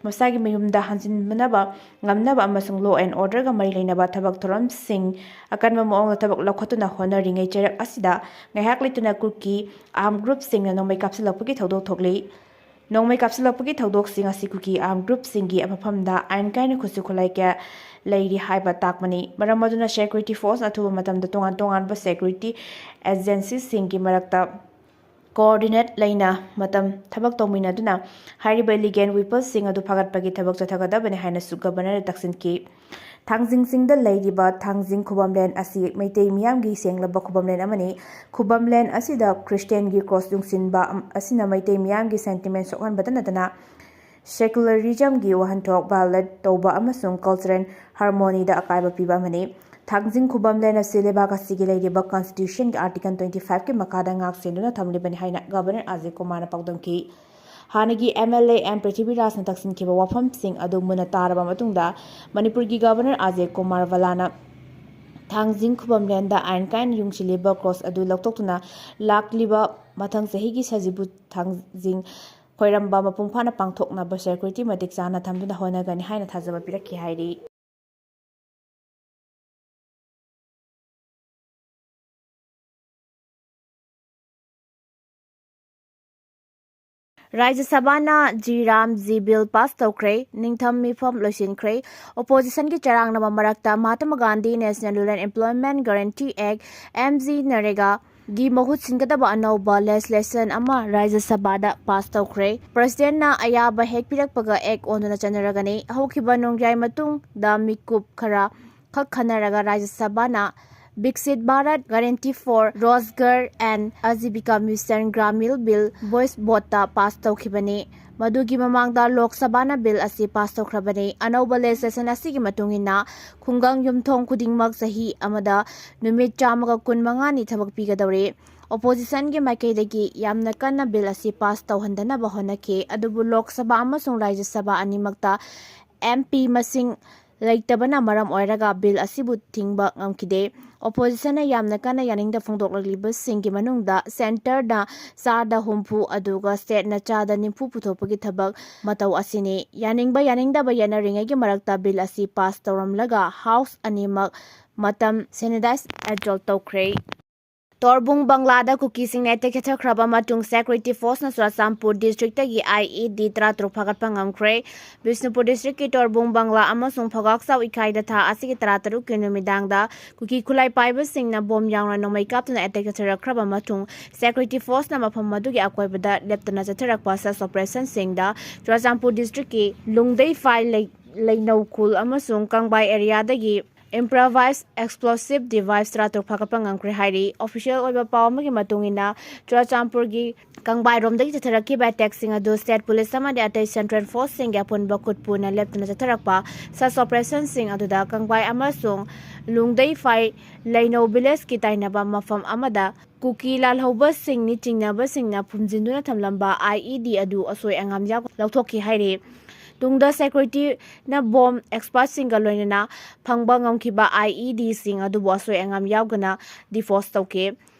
ꯃꯁꯥꯒꯤ ꯃꯌꯨꯝꯗ ꯍꯟꯖꯤꯟꯅꯕ ꯉꯝꯅꯕ ꯑꯃꯁꯨꯡ ꯂꯣ ꯑꯦꯟ ꯑꯣꯔꯗꯔꯒ ꯃꯔꯤ ꯂꯩꯅꯕ ꯊꯕꯛ ꯊꯧꯔꯝꯁꯤꯡ ꯑꯀꯟꯕ ꯃꯑꯣꯡꯗ ꯊꯕꯛ ꯂꯧꯈꯠꯇꯨꯅ ꯍꯣꯠꯅꯔꯤꯉꯩ ꯆꯩꯔꯛ ꯑꯁꯤꯗ ꯉꯥꯏꯍꯥꯛ ꯂꯩꯇꯅ ꯀꯨꯀꯤ ꯑꯥꯔꯝ ꯒ꯭ꯔꯨꯞꯁꯤꯡꯅ ꯅꯣꯡꯃꯩ ꯀꯥꯞꯁꯤꯜꯂꯛꯄꯒꯤ ꯊꯧꯗꯣꯛ ꯊꯣꯛꯂꯤ꯫ ꯅꯣꯡꯃꯩ ꯀꯥꯞꯁꯤꯜꯂꯛꯄꯒꯤ ꯊꯧꯗꯣꯛꯁꯤꯡ ꯑꯁꯤ ꯀꯨꯀꯤ ꯑꯥꯔꯝ ꯒ꯭ꯔꯨꯞꯁꯤꯡꯒꯤ ꯃꯐꯝꯗ ꯑꯥꯏꯟ ꯀꯥꯏꯅ ꯈꯨꯠꯁꯨ ꯈꯨꯠꯂꯥꯏ ꯀꯌꯥ ꯂꯩꯔꯤ ꯍꯥꯏꯕ ꯇꯥꯛꯄꯅꯤ꯫ ꯃꯔꯝ ꯑꯗꯨꯅ ꯁꯦꯀ꯭ꯌꯨꯔꯤꯇꯤ ꯐꯣꯔꯁ ꯑꯊꯨꯕ ꯃꯇꯝꯗ ꯇꯣꯉꯥꯟ ꯇꯣꯉꯥꯟꯕ ꯁꯦꯀ꯭ꯌꯨꯔꯤꯇꯤ ꯑꯦꯖꯦꯟꯁꯤꯁꯤꯡꯒꯤ ꯃꯔꯛꯇ ꯀꯣꯑꯣꯔꯗꯤꯅꯦꯠ ꯂꯩꯅ ꯃꯇꯝ ꯊꯕꯛ ꯇꯧꯃꯤꯟꯅꯗꯨꯅ ꯍꯥꯏꯔꯤꯕ ꯏꯂꯤꯒꯦꯜ ꯋꯤꯄꯜꯁꯤꯡ ꯑꯗꯨ ꯐꯥꯒꯠꯄꯒꯤ ꯊꯕꯛ ꯆꯠꯊꯒꯗꯕꯅꯤ ꯍꯥꯏꯅꯁꯨ ꯒꯕꯔꯅꯔꯅ ꯇꯛꯁꯤꯟꯈꯤ꯫ ꯊꯥꯡꯖꯤꯡ ꯆꯤꯡꯗ ꯂꯩꯔꯤꯕ ꯊꯥꯡꯖꯤꯡ ꯈꯨꯕꯝꯂꯦꯟ ꯑꯁꯤ ꯃꯩꯇꯩ ꯃꯤꯌꯥꯝꯒꯤ ꯁꯦꯡꯂꯕ ꯈꯨꯕꯝꯂꯦꯟ ꯑꯃꯅꯤ꯫ ꯈꯨꯕꯝꯂꯦꯟ ꯑꯁꯤꯗ ꯈ꯭ꯔꯤꯁꯇꯤꯌꯥꯟꯒꯤ ꯀ꯭ꯔꯣꯁ ꯌꯨꯡꯁꯤꯟꯕ ꯑꯝ-, ꯑꯁꯤꯅ ꯃꯩꯇꯩ ꯃꯤꯌꯥꯝꯒꯤ ꯁꯦꯟꯇꯤꯃꯦꯟ ꯁꯣꯛꯍꯟꯕꯇ ꯅꯠꯇꯅ ꯁꯦꯀꯨꯂꯔꯤꯖꯝꯒꯤ ꯋꯥꯍꯟꯊꯣꯛ ꯚꯥꯏꯑꯣꯂꯦꯠ ꯇꯧꯕ ꯑꯃꯁꯨꯡ ꯀꯜꯆꯔꯦꯜ ꯍꯥꯔꯃꯣꯅꯤꯗ ꯑꯀꯥꯏꯕ ꯄꯤꯕ ꯑꯃꯅꯤ꯫ ꯊꯥꯡꯖꯤꯡ ꯈꯨꯕꯝꯂꯦꯟ ꯑꯁꯤ ꯂꯩꯕꯥꯛ ꯑꯁꯤꯒꯤ ꯂꯩꯔꯤꯕ ꯀꯟꯁꯇꯤꯇ꯭ꯌꯨꯁꯟꯒꯤ ꯑꯥꯔꯇꯤꯀꯜ ꯇ꯭ꯋꯦꯟꯇꯤ ꯐꯥꯏꯚꯀꯤ ꯃꯈꯥꯗ ꯉꯥꯛ ꯁꯦꯟꯗꯨꯅ ꯊꯝꯂꯤꯕꯅꯤ ꯍꯥꯏꯅ ꯒꯕꯔꯅꯔ ꯑꯖꯌ ꯀꯨꯃꯥꯔꯅ ꯄꯥꯎꯗꯝꯈꯤ꯫ ꯍꯥꯟꯅꯒꯤ M L A M ꯄ꯭ꯔꯤꯊꯤꯕꯤꯔꯥꯖꯅ ꯇꯛꯁꯤꯟꯈꯤꯕ ꯋꯥꯐꯝꯁꯤꯡ ꯑꯗꯨ ꯃꯨꯟꯅ ꯇꯥꯔꯕ ꯃꯇꯨꯡꯗ, ꯃꯅꯤꯄꯨꯔꯒꯤ ꯒꯕꯔꯅꯔ ꯑꯖꯦ ꯀꯨꯃꯥꯔ ꯚꯜꯂꯥꯅ ꯊꯥꯡꯖꯤꯡ ꯈꯨꯕꯝ ꯂꯦꯟꯗ ꯑꯥꯏꯟ ꯀꯥꯏꯅ ꯌꯨꯡꯁꯤꯜꯂꯤꯕ ꯀ꯭ꯔꯣꯁ ꯑꯗꯨ ꯂꯧꯊꯣꯛꯇꯨꯅ, ꯂꯥꯛꯂꯤꯕ ꯃꯊꯪ ꯆꯍꯤꯒꯤ ꯁꯖꯤꯕꯨ ꯊꯥꯡꯖꯤꯡ ꯈꯣꯏꯔꯝꯕ ꯃꯄꯨꯡ ꯐꯥꯅ ꯄꯥꯡꯊꯣꯛꯅꯕ ꯁꯦꯀ꯭ꯌꯨꯔꯤꯇꯤ ꯃꯇꯤꯛ ꯆꯥꯅ ꯊꯝꯗꯨꯅ ꯍꯣꯠꯅꯒꯅꯤ ꯍꯥꯏꯅ ꯊꯥꯖꯕ ꯄꯤꯔꯛꯈꯤ ꯍꯥꯏꯔꯤ꯫ ꯔꯥꯖ꯭ꯌ ꯁꯚꯥꯅ G RAM G bill pass ꯇꯧꯈ꯭ꯔꯦ꯫ ꯅꯤꯡꯊꯝ ꯃꯤꯐꯝ ꯂꯣꯏꯁꯤꯟꯈ꯭ꯔꯦ꯫ ꯑꯣꯄꯣꯖꯤꯁꯟꯒꯤ ꯆꯔꯥꯡꯅꯕ ꯃꯔꯛꯇ Mahatma Gandhi National Rural Employment Guarantee Act, M G ꯅꯔꯦꯒꯥ, ꯒꯤ ꯃꯍꯨꯠ ꯁꯤꯟꯒꯗꯕ ꯑꯅꯧꯕ ꯂꯦꯖꯤꯁꯂꯦꯁꯟ ꯑꯃ ꯔꯥꯖ꯭ꯌ ꯁꯚꯥꯗ ꯄꯥꯁ ꯇꯧꯈ꯭ꯔꯦ꯫ ꯄ꯭ꯔꯁꯤꯗꯦꯟꯠꯅ ꯑꯌꯥꯕ ꯍꯦꯛ ꯄꯤꯔꯛꯄꯒ ꯑꯦꯛ ꯑꯣꯟꯗꯨꯅ ꯆꯠꯅꯔꯒꯅꯤ꯫ ꯍꯧꯈꯤꯕ ꯅꯣꯡꯌꯥꯏ ꯃꯇꯨꯡꯗ ꯃꯤꯀꯨꯞ ꯈꯔ ꯈꯛ ꯈꯟꯅꯔꯒ ꯔꯥꯖ꯭ꯌ ꯁꯚꯥꯅ Viksit Bharat Guarantee for Rozgar and Ajeevika Mission Grameen Bill voice voteꯇ ꯄꯥꯁ ꯇꯧꯈꯤꯕꯅꯤ꯫ ꯃꯗꯨꯒꯤ ꯃꯃꯥꯡꯗ ꯂꯣꯛ ꯁꯚꯥꯅ ꯕꯤꯜ ꯑꯁꯤ ꯄꯥꯁ ꯇꯧꯈ꯭ꯔꯕꯅꯤ꯫ ꯑꯅꯧꯕ ꯂꯦꯖꯤꯁꯂꯦꯁꯟ ꯑꯁꯤꯒꯤ ꯃꯇꯨꯡ ꯏꯟꯅ, ꯈꯨꯡꯒꯪ ꯌꯨꯝꯊꯣꯡ ꯈꯨꯗꯤꯡꯃꯛ ꯆꯍꯤ ꯑꯃꯗ ꯅꯨꯃꯤꯠ ꯆꯥꯝꯃꯒ ꯀꯨꯟꯃꯉꯥꯅꯤ ꯊꯕꯛ ꯄꯤꯒꯗꯧꯔꯤ꯫ ꯑꯣꯄꯣꯖꯤꯁꯟꯒꯤ ꯃꯥꯏꯀꯩꯗꯒꯤ ꯌꯥꯝꯅ ꯀꯟꯅ ꯕꯤꯜ ꯑꯁꯤ ꯄꯥꯁ ꯇꯧꯍꯟꯗꯅꯕ ꯍꯣꯠꯅꯈꯤ, ꯑꯗꯨꯕꯨ ꯂꯣꯛ ꯁꯚꯥ ꯑꯃꯁꯨꯡ ꯔꯥꯖ꯭ꯌ ꯁꯚꯥ ꯑꯅꯤꯃꯛꯇ M P ꯃꯁꯤꯡ ꯂꯩꯇꯕꯅ ꯃꯔꯝ ꯑꯣꯏꯔꯒ ꯕꯤꯜ ꯑꯁꯤꯕꯨ ꯊꯤꯡꯕ ꯉꯝꯈꯤꯗꯦ꯫ ꯑꯣꯄꯣꯖꯤꯁꯟꯅ ꯌꯥꯝꯅ ꯀꯟꯅ ꯌꯥꯅꯤꯡꯗꯕ ꯐꯣꯡꯗꯣꯛꯂꯛꯂꯤꯕꯁꯤꯡꯒꯤ ꯃꯅꯨꯡꯗ ꯁꯦꯟꯇꯔꯅ ꯆꯥꯗ ꯍꯨꯝꯐꯨ, ꯑꯗꯨꯒ ꯁ꯭ꯇꯦꯠꯅ ꯆꯥꯗ ꯅꯤꯐꯨ ꯄꯨꯊꯣꯛꯄꯒꯤ ꯊꯕꯛ ꯃꯇꯧ ꯑꯁꯤꯅꯤ꯫ ꯌꯥꯅꯤꯡꯕ ꯌꯥꯅꯤꯡꯗꯕ ꯌꯦꯠꯅꯔꯤꯉꯩꯒꯤ ꯃꯔꯛꯇ ꯕꯤꯜ ꯑꯁꯤ ꯄꯥꯁ ꯇꯧꯔꯝꯂꯒ ꯍꯥꯎꯁ ꯑꯅꯤꯃꯛ ꯃꯇꯝ ꯁꯦꯅꯤꯇꯥꯏꯖ ꯑꯦꯕꯖꯣꯔꯕ ꯇꯧꯈ꯭ꯔꯦ꯫ ꯇꯣꯔꯕꯨꯡ ꯕꯪꯂꯥꯗ ꯀꯨꯀꯤꯁꯤꯡꯅ ꯑꯦꯇꯦꯛ ꯆꯠꯊꯈ꯭ꯔꯕ ꯃꯇꯨꯡ ꯁꯦꯀ꯭ꯌꯨꯔꯤꯇꯤ ꯐꯣꯔꯁꯅ ꯆꯨꯔꯥꯆꯥꯟꯄꯨꯔ ꯗꯤꯁꯇ꯭ꯔꯤꯛꯇꯒꯤ I E D ꯇꯔꯥꯇꯔꯨꯛ ꯐꯥꯒꯠꯄ ꯉꯝꯈ꯭ꯔꯦ꯫ ꯕꯤꯁꯅꯨꯄꯨꯔ ꯗꯤꯁꯇ꯭ꯔꯤꯛꯀꯤ ꯇꯣꯔꯕꯨꯡ ꯕꯪꯂꯥ ꯑꯃꯁꯨꯡ ꯐꯒꯥꯛꯆꯥꯎ ꯏꯀꯥꯏꯗ ꯊꯥ ꯑꯁꯤꯒꯤ ꯇꯔꯥꯇꯔꯨꯛꯀꯤ ꯅꯨꯃꯤꯗꯥꯡꯗ ꯀꯨꯀꯤ ꯈꯨꯠꯂꯥꯏ ꯄꯥꯏꯕꯁꯤꯡꯅ ꯕꯣꯝ ꯌꯥꯎꯅ ꯅꯣꯡꯃꯩ ꯀꯥꯞꯇꯨꯅ ꯑꯦꯇꯦꯛ ꯆꯠꯊꯔꯛꯈ꯭ꯔꯕ ꯃꯇꯨꯡ ꯁꯦꯀ꯭ꯌꯨꯔꯤꯇꯤ ꯐꯣꯔꯁꯅ ꯃꯐꯝ ꯑꯗꯨꯒꯤ ꯑꯀꯣꯏꯕꯗ ꯂꯦꯞꯇꯅ ꯆꯠꯊꯔꯛꯄ ꯁꯔꯆ ꯑꯣꯄꯔꯦꯁꯟꯁꯤꯡꯗ ꯆꯨꯔꯥꯆꯥꯟꯄꯨꯔ ꯗꯤꯁꯇ꯭ꯔꯤꯛꯀꯤ ꯂꯨꯡꯗꯩꯐꯥꯏ ꯂꯩ-, ꯂꯩꯅꯧꯈꯨꯜ ꯑꯃꯁꯨꯡ ꯀꯪꯕꯥꯏ ꯑꯦꯔꯤꯌꯥꯗꯒꯤ improvised explosive device ꯇꯔꯥꯇꯔꯨꯛ ꯐꯥꯒꯠꯄ ꯉꯝꯈ꯭ꯔꯦ ꯍꯥꯏꯔꯤ꯫ ꯑꯣꯐꯤꯁꯤꯌꯦꯜ ꯑꯣꯏꯕ ꯄꯥꯎ ꯑꯃꯒꯤ ꯃꯇꯨꯡ ꯏꯟꯅ, ꯆꯨꯔꯥꯆꯥꯟꯄꯨꯔꯒꯤ ꯀꯪꯕꯥꯏꯔꯣꯝꯗꯒꯤ ꯆꯠꯊꯔꯛꯈꯤꯕ ꯑꯦꯇꯦꯛꯁꯤꯡ ꯑꯗꯨ ꯁ꯭ꯇꯦꯠ ꯄꯨꯂꯤꯁ ꯑꯃꯗꯤ ꯑꯇꯩ ꯁꯦꯟꯇ꯭ꯔꯦꯜ ꯐꯣꯔꯁꯁꯤꯡꯒꯤ ꯑꯄꯨꯟꯕ ꯈꯨꯠ ꯄꯨꯅ ꯂꯦꯞꯇꯅ ꯆꯠꯊꯔꯛꯄ ꯁꯔꯆ ꯑꯣꯄꯔꯦꯁꯟꯁꯤꯡ ꯑꯗꯨꯗ ꯀꯪꯕꯥꯏ ꯑꯃꯁꯨꯡ ꯂꯨꯡꯗꯩꯐꯥꯏ ꯂꯩꯅꯧ ꯚꯤꯂꯦꯖꯀꯤ ꯇꯥꯏꯅꯕ ꯃꯐꯝ ꯑꯃꯗ ꯀꯨꯀꯤ ꯂꯥꯜꯍꯧꯕꯁꯤꯡꯅꯤ ꯆꯤꯡꯅꯕꯁꯤꯡꯅ ꯐꯨꯝꯖꯤꯟꯗꯨꯅ ꯊꯝꯂꯝꯕ IED ꯑꯗꯨ ꯑꯁꯣꯏ ꯑꯉꯥꯝ ꯌꯥꯎ ꯂꯧꯊꯣꯛꯈꯤ ꯍꯥꯏꯔꯤ꯫ ꯇꯨꯡꯗ security ꯅ bomb expert ꯁꯤꯡꯒ ꯂꯣꯏꯅꯅ ꯐꯪꯕ ꯉꯝꯈꯤꯕ IED ꯁꯤꯡ ꯑꯗꯨꯕꯨ ꯑꯁꯣꯏ ꯑꯉꯥꯝ ꯌꯥꯎꯗꯅ dispose ꯇꯧꯈꯤ꯫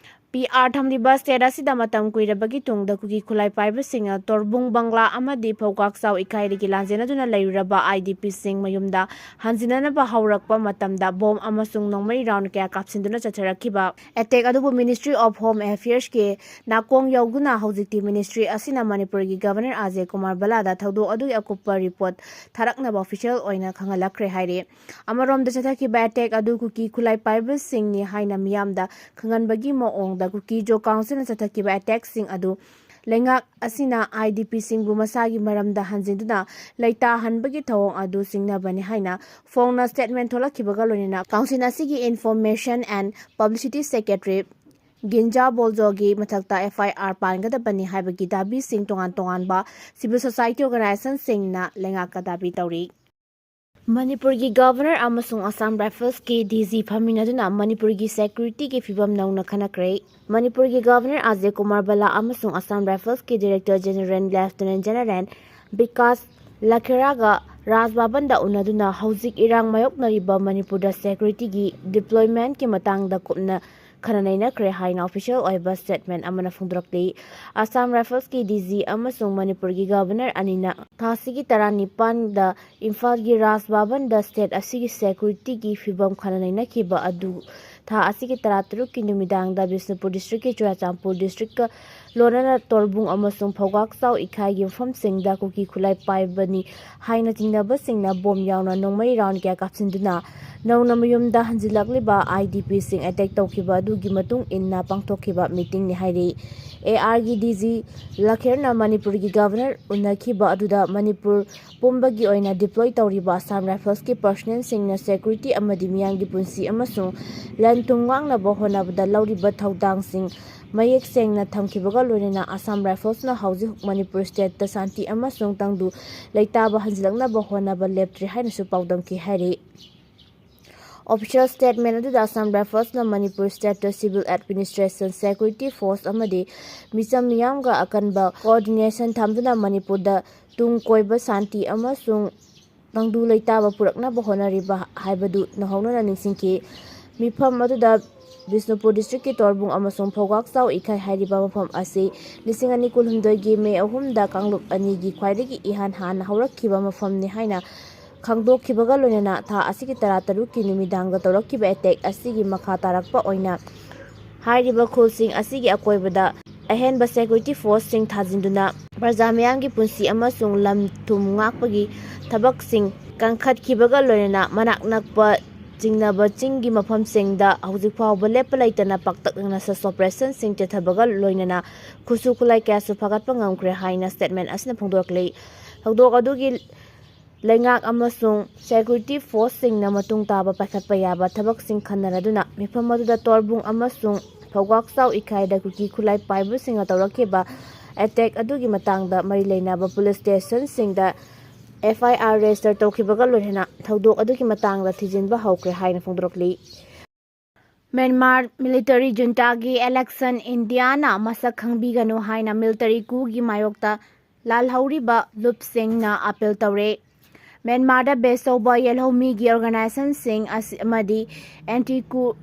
PR ꯊꯝꯂꯤꯕ state ꯑꯁꯤꯗ ꯃꯇꯝ ꯀꯨꯏꯔꯕꯒꯤ ꯇꯨꯡꯗ ꯀꯨꯀꯤ ꯈꯨꯠꯂꯥꯏ ꯄꯥꯏꯕꯁꯤꯡꯅ ꯇꯣꯔꯕꯨꯡ ꯕꯪꯂꯥ ꯑꯃꯗꯤ ꯐꯧꯀꯥꯛꯆꯥꯎ ꯏꯀꯥꯏꯗꯒꯤ ꯂꯥꯟꯖꯦꯟꯅꯗꯨꯅ ꯂꯩꯔꯨꯔꯕ IDP ꯁꯤꯡ ꯃꯌꯨꯝꯗ ꯍꯟꯖꯤꯟꯅꯅꯕ ꯍꯧꯔꯛꯄ ꯃꯇꯝꯗ bomb ꯑꯃꯁꯨꯡ ꯅꯣꯡꯃꯩ round ꯀꯌꯥ ꯀꯥꯞꯁꯤꯟꯗꯨꯅ ꯆꯠꯊꯔꯛꯈꯤꯕ attack ꯑꯗꯨꯕꯨ Ministry of Home Affairs ꯀꯤ ꯅꯥꯀꯣꯡ ꯌꯧꯗꯨꯅ ꯍꯧꯖꯤꯛꯇꯤ ministry ꯑꯁꯤꯅ ꯃꯅꯤꯄꯨꯔꯒꯤ Governor ꯑꯖꯌ ꯀꯨꯃꯥꯔ ꯕꯂꯥꯗ ꯊꯧꯗꯣꯛ ꯑꯗꯨꯒꯤ ꯑꯀꯨꯞꯄ report ꯊꯥꯔꯛꯅꯕ official ꯑꯣꯏꯅ ꯈꯪꯍꯜꯂꯛꯈ꯭ꯔꯦ ꯍꯥꯏꯔꯤ꯫ ꯑꯃꯔꯣꯝꯗ ꯆꯠꯊꯈꯤꯕ attack ꯑꯗꯨ ꯀꯨꯀꯤ ꯈꯨꯠꯂꯥꯏ ꯄꯥꯏꯕꯁꯤꯡꯅꯤ ꯍꯥꯏꯅ ꯃꯤꯌꯥꯝꯗ ꯈꯪꯍꯟꯕꯒꯤ ꯃꯑꯣꯡꯗ ꯀꯨꯀꯤ ꯖꯣ council ꯅ ꯆꯠꯊꯈꯤꯕ attack ꯁꯤꯡ ꯑꯗꯨ ꯂꯩꯉꯥꯛ ꯑꯁꯤꯅ IDP ꯁꯤꯡꯕꯨ ꯃꯁꯥꯒꯤ ꯃꯔꯝꯗ ꯍꯟꯖꯤꯟꯗꯨꯅ ꯂꯩꯇꯥꯍꯟꯕꯒꯤ ꯊꯧꯑꯣꯡ ꯑꯗꯨ ꯆꯤꯡꯅꯕꯅꯤ ꯍꯥꯏꯅ ꯐꯣꯡꯅ statement ꯊꯣꯛꯂꯛꯈꯤꯕꯒ ꯂꯣꯏꯅꯅ council ꯑꯁꯤꯒꯤ Information and Publicity Secretary ꯒꯤꯟꯖꯥ ꯕꯣꯜꯖꯣꯒꯤ ꯃꯊꯛꯇ FIR ꯄꯥꯟꯒꯗꯕꯅꯤ ꯍꯥꯏꯕꯒꯤ ꯗꯥꯕꯤꯁꯤꯡ ꯇꯣꯉꯥꯟ ꯇꯣꯉꯥꯟꯕ civil society organization ꯁꯤꯡꯅ ꯂꯩꯉꯥꯛꯀ ꯗꯥꯕꯤ ꯇꯧꯔꯤ꯫ ꯃꯅꯤꯄꯨꯔꯒꯤ Governor ꯑꯃꯁꯨꯡ Assam Rifles ꯀꯤ DG ꯐꯝꯃꯤꯟꯅꯗꯨꯅ ꯃꯅꯤꯄꯨꯔꯒꯤ security ꯒꯤ ꯐꯤꯕꯝ ꯅꯧꯅ ꯈꯟꯅꯈ꯭ꯔꯦ꯫ ꯃꯅꯤꯄꯨꯔꯒꯤ Governor ꯑꯖꯌ ꯀꯨꯃꯥꯔ ꯕꯂꯥ ꯑꯃꯁꯨꯡ Assam Rifles ꯀꯤ Director General Lieutenant General Vikas ꯂꯈꯦꯔꯥꯒ ꯔꯥꯖ ꯚꯕꯟꯗ ꯎꯅꯗꯨꯅ ꯍꯧꯖꯤꯛ ꯏꯔꯥꯡ ꯃꯥꯌꯣꯛꯅꯔꯤꯕ ꯃꯅꯤꯄꯨꯔꯗ security ꯒꯤ deployment ꯀꯤ ꯃꯇꯥꯡꯗ ꯀꯨꯞꯅ ꯈꯟꯅ ꯅꯩꯅꯈ꯭ꯔꯦ ꯍꯥꯏꯅ official ꯑꯣꯏꯕ statement ꯑꯃꯅ ꯐꯣꯡꯗꯣꯔꯛꯂꯤ꯫ Assam Rifles ꯀꯤ DG ꯑꯃꯁꯨꯡ ꯃꯅꯤꯄꯨꯔꯒꯤ Governor ꯑꯅꯤꯅ ꯊꯥ ꯑꯁꯤꯒꯤ ꯇꯔꯥꯅꯤꯄꯥꯟꯗ ꯏꯝꯐꯥꯜꯒꯤ ꯔꯥꯖ ꯚꯕꯟꯗ state ꯑꯁꯤꯒꯤ security ꯒꯤ ꯐꯤꯕꯝ ꯈꯟꯅ ꯅꯩꯅꯈꯤꯕ ꯑꯗꯨ ꯊꯥ ꯑꯁꯤꯒꯤ ꯇꯔꯥꯇꯔꯨꯛꯀꯤ ꯅꯨꯃꯤꯗꯥꯡꯗ ꯕꯤꯁꯅꯨꯄꯨꯔ district ꯀꯤ ꯆꯨꯔꯥꯆꯥꯟꯄꯨꯔ district ꯀ ꯂꯣꯏꯅꯅ ꯇꯣꯔꯕꯨꯡ ꯑꯃꯁꯨꯡ ꯐꯧꯒꯥꯛꯆꯥꯎ ꯏꯀꯥꯏꯒꯤ ꯃꯐꯝꯁꯤꯡꯗ ꯀꯨꯀꯤ ꯈꯨꯠꯂꯥꯏ ꯄꯥꯏꯕꯅꯤ ꯍꯥꯏꯅ ꯆꯤꯡꯅꯕꯁꯤꯡꯅ bomb ꯌꯥꯎꯅ ꯅꯣꯡꯃꯩ round ꯀꯌꯥ ꯀꯥꯞꯁꯤꯟꯗꯨꯅ ꯅꯧꯅ ꯃꯌꯨꯝꯗ ꯍꯟꯖꯤꯜꯂꯛꯂꯤꯕ IDP ꯁꯤꯡ attack ꯇꯧꯈꯤꯕ ꯑꯗꯨꯒꯤ ꯃꯇꯨꯡ ꯏꯟꯅ ꯄꯥꯡꯊꯣꯛꯈꯤꯕ meeting ꯅꯤ ꯍꯥꯏꯔꯤ꯫ AR ꯒꯤ DG ꯂꯈꯦꯔꯅ ꯃꯅꯤꯄꯨꯔꯒꯤ Governor ꯎꯅꯈꯤꯕ ꯑꯗꯨꯗ ꯃꯅꯤꯄꯨꯔ ꯄꯨꯝꯕꯒꯤ ꯑꯣꯏꯅ deploy ꯇꯧꯔꯤꯕ Assam Rifles ꯀꯤ personnel ꯁꯤꯡꯅ security ꯑꯃꯗꯤ ꯃꯤꯌꯥꯝꯒꯤ ꯄꯨꯟꯁꯤ ꯑꯃꯁꯨꯡ ꯂꯟ ꯊꯨꯝ ꯉꯥꯛꯅꯕ ꯍꯣꯠꯅꯕꯗ ꯂꯧꯔꯤꯕ ꯊꯧꯗꯥꯡꯁꯤꯡ ꯃꯌꯦꯛ ꯁꯦꯡꯅ ꯊꯝꯈꯤꯕꯒ ꯂꯣꯏꯅꯅ Assam Rifles ꯅ ꯍꯧꯖꯤꯛ ꯃꯅꯤꯄꯨꯔ state ꯇ ꯁꯥꯟꯇꯤ ꯑꯃꯁꯨꯡ ꯇꯪꯗꯨ ꯂꯩꯇꯥꯕ ꯍꯟꯖꯤꯜꯂꯛꯅꯕ ꯍꯣꯠꯅꯕ ꯂꯦꯞꯇ꯭ꯔꯤ ꯍꯥꯏꯅꯁꯨ ꯄꯥꯎꯗꯝꯈꯤ ꯍꯥꯏꯔꯤ꯫ Official statement ꯑꯗꯨꯗ Assam Riflesꯅ Manipur stateꯇ civil administration, security force ꯑꯃꯗꯤ ꯃꯤꯆꯝ ꯃꯤꯌꯥꯝꯒ ꯑꯀꯟꯕ coordination ꯊꯝꯗꯨꯅ ꯃꯅꯤꯄꯨꯔꯗ ꯇꯨꯡ ꯀꯣꯏꯕ ꯁꯥꯟꯇꯤ ꯑꯃꯁꯨꯡ ꯇꯪꯗꯨ ꯂꯩꯇꯥꯕ ꯄꯨꯔꯛꯅꯕ ꯍꯣꯠꯅꯔꯤꯕ ꯍꯥꯏꯕꯗꯨ ꯅꯧꯍꯧꯅꯅ ꯅꯤꯡꯁꯤꯡꯈꯤ꯫ ꯃꯤꯐꯝ ꯑꯗꯨꯗ ꯕꯤꯁꯅꯨꯄꯨꯔ districtꯀꯤ ꯇꯣꯔꯕꯨꯡ ꯑꯃꯁꯨꯡ ꯐꯧꯒꯥꯛ ꯆꯥꯎ ꯏꯀꯥꯏ ꯍꯥꯏꯔꯤꯕ ꯃꯐꯝ ꯑꯁꯤ ꯂꯤꯁꯤꯡ ꯑꯅꯤ ꯀꯨꯟꯍꯨꯝꯗꯣꯏꯒꯤ ꯃꯦ ꯑꯍꯨꯝꯗ ꯀꯥꯡꯂꯨꯞ ꯑꯅꯤꯒꯤ ꯈ꯭ꯋꯥꯏꯗꯒꯤ ꯏꯍꯥꯟ ꯍꯥꯟꯅ ꯍꯧꯔꯛꯈꯤꯕ ꯃꯐꯝꯅꯤ ꯍꯥꯏꯅ ꯈꯪꯗꯣꯛꯈꯤꯕꯒ ꯂꯣꯏꯅꯅ ꯊꯥ ꯑꯁꯤꯒꯤ ꯇꯔꯥꯇꯔꯨꯛꯀꯤ ꯅꯨꯃꯤꯗꯥꯡꯗ ꯇꯧꯔꯛꯈꯤꯕ attack ꯑꯁꯤꯒꯤ ꯃꯈꯥ ꯇꯥꯔꯛꯄ ꯑꯣꯏꯅ ꯍꯥꯏꯔꯤꯕ ꯈꯨꯜꯁꯤꯡ ꯑꯁꯤꯒꯤ ꯑꯀꯣꯏꯕꯗ ꯑꯍꯦꯟꯕ security forceꯁꯤꯡ ꯊꯥꯖꯤꯟꯗꯨꯅ ꯄ꯭ꯔꯖꯥ ꯃꯤꯌꯥꯝꯒꯤ ꯄꯨꯟꯁꯤ ꯑꯃꯁꯨꯡ ꯂꯝ ꯊꯨꯝ ꯉꯥꯛꯄꯒꯤ ꯊꯕꯛꯁꯤꯡ ꯀꯟꯈꯠꯈꯤꯕꯒ ꯂꯣꯏꯅꯅ ꯃꯅꯥꯛ ꯅꯛꯄ ꯆꯤꯡꯅꯕ ꯆꯤꯡꯒꯤ ꯃꯐꯝꯁꯤꯡꯗ ꯍꯧꯖꯤꯛ ꯐꯥꯎꯕ ꯂꯦꯞꯄ ꯂꯩꯇꯅ ꯄꯥꯛꯇꯛꯅꯅ search operationꯁꯤꯡ ꯆꯠꯊꯕꯒ ꯂꯣꯏꯅꯅ ꯈꯨꯠꯁꯨ ꯈꯨꯠꯂꯥꯏ ꯀꯌꯥꯁꯨ ꯐꯥꯒꯠꯄ ꯉꯝꯈ꯭ꯔꯦ ꯍꯥꯏꯅ statement ꯑꯁꯤꯅ ꯐꯣꯡꯗꯣꯔꯛꯂꯤ꯫ ꯊꯧꯗꯣꯛ ꯑꯗꯨꯒꯤ ꯂꯩꯉꯥꯛ ꯑꯃꯁꯨꯡ security forceꯁꯤꯡꯅ ꯃꯇꯨꯡ ꯇꯥꯕ ꯄꯥꯏꯈꯠꯄ ꯌꯥꯕ ꯊꯕꯛꯁꯤꯡ ꯈꯟꯅꯔꯗꯨꯅ ꯃꯤꯐꯝ ꯑꯗꯨꯗ ꯇꯣꯔꯕꯨꯡ ꯑꯃꯁꯨꯡ ꯐꯧꯒꯥꯛ ꯆꯥꯎ ꯏꯀꯥꯏꯗ ꯀꯨꯀꯤ ꯈꯨꯠꯂꯥꯏ ꯄꯥꯏꯕꯁꯤꯡꯅ ꯇꯧꯔꯛꯈꯤꯕ attack ꯑꯗꯨꯒꯤ ꯃꯇꯥꯡꯗ ꯃꯔꯤ ꯂꯩꯅꯕ police stationꯁꯤꯡꯗ F I R register ꯇꯧꯈꯤꯕꯒ ꯂꯣꯏꯅꯅ ꯊꯧꯗꯣꯛ ꯑꯗꯨꯒꯤ ꯃꯇꯥꯡꯗ ꯊꯤꯖꯤꯟꯕ ꯍꯧꯈ꯭ꯔꯦ ꯍꯥꯏꯅ ꯐꯣꯡꯗꯣꯔꯛꯂꯤ꯫ ꯃ꯭ꯌꯥꯟꯃꯥꯔ military juntaꯒꯤ election ꯏꯟꯗꯤꯌꯥꯅ ꯃꯁꯛ ꯈꯪꯕꯤꯒꯅꯨ ꯍꯥꯏꯅ military coupꯒꯤ ꯃꯥꯌꯣꯛꯇ ꯂꯥꯜꯍꯧꯔꯤꯕ ꯂꯨꯞꯁꯤꯡꯅ appeal ꯇꯧꯔꯦ꯫ ꯃ꯭ꯌꯥꯟꯃꯥꯔꯗ base ꯇꯧꯕ ꯌꯦꯜꯍꯧꯃꯤꯒꯤ organizationꯁꯤꯡ ꯑꯁꯤ ꯑꯃꯗꯤ anti coup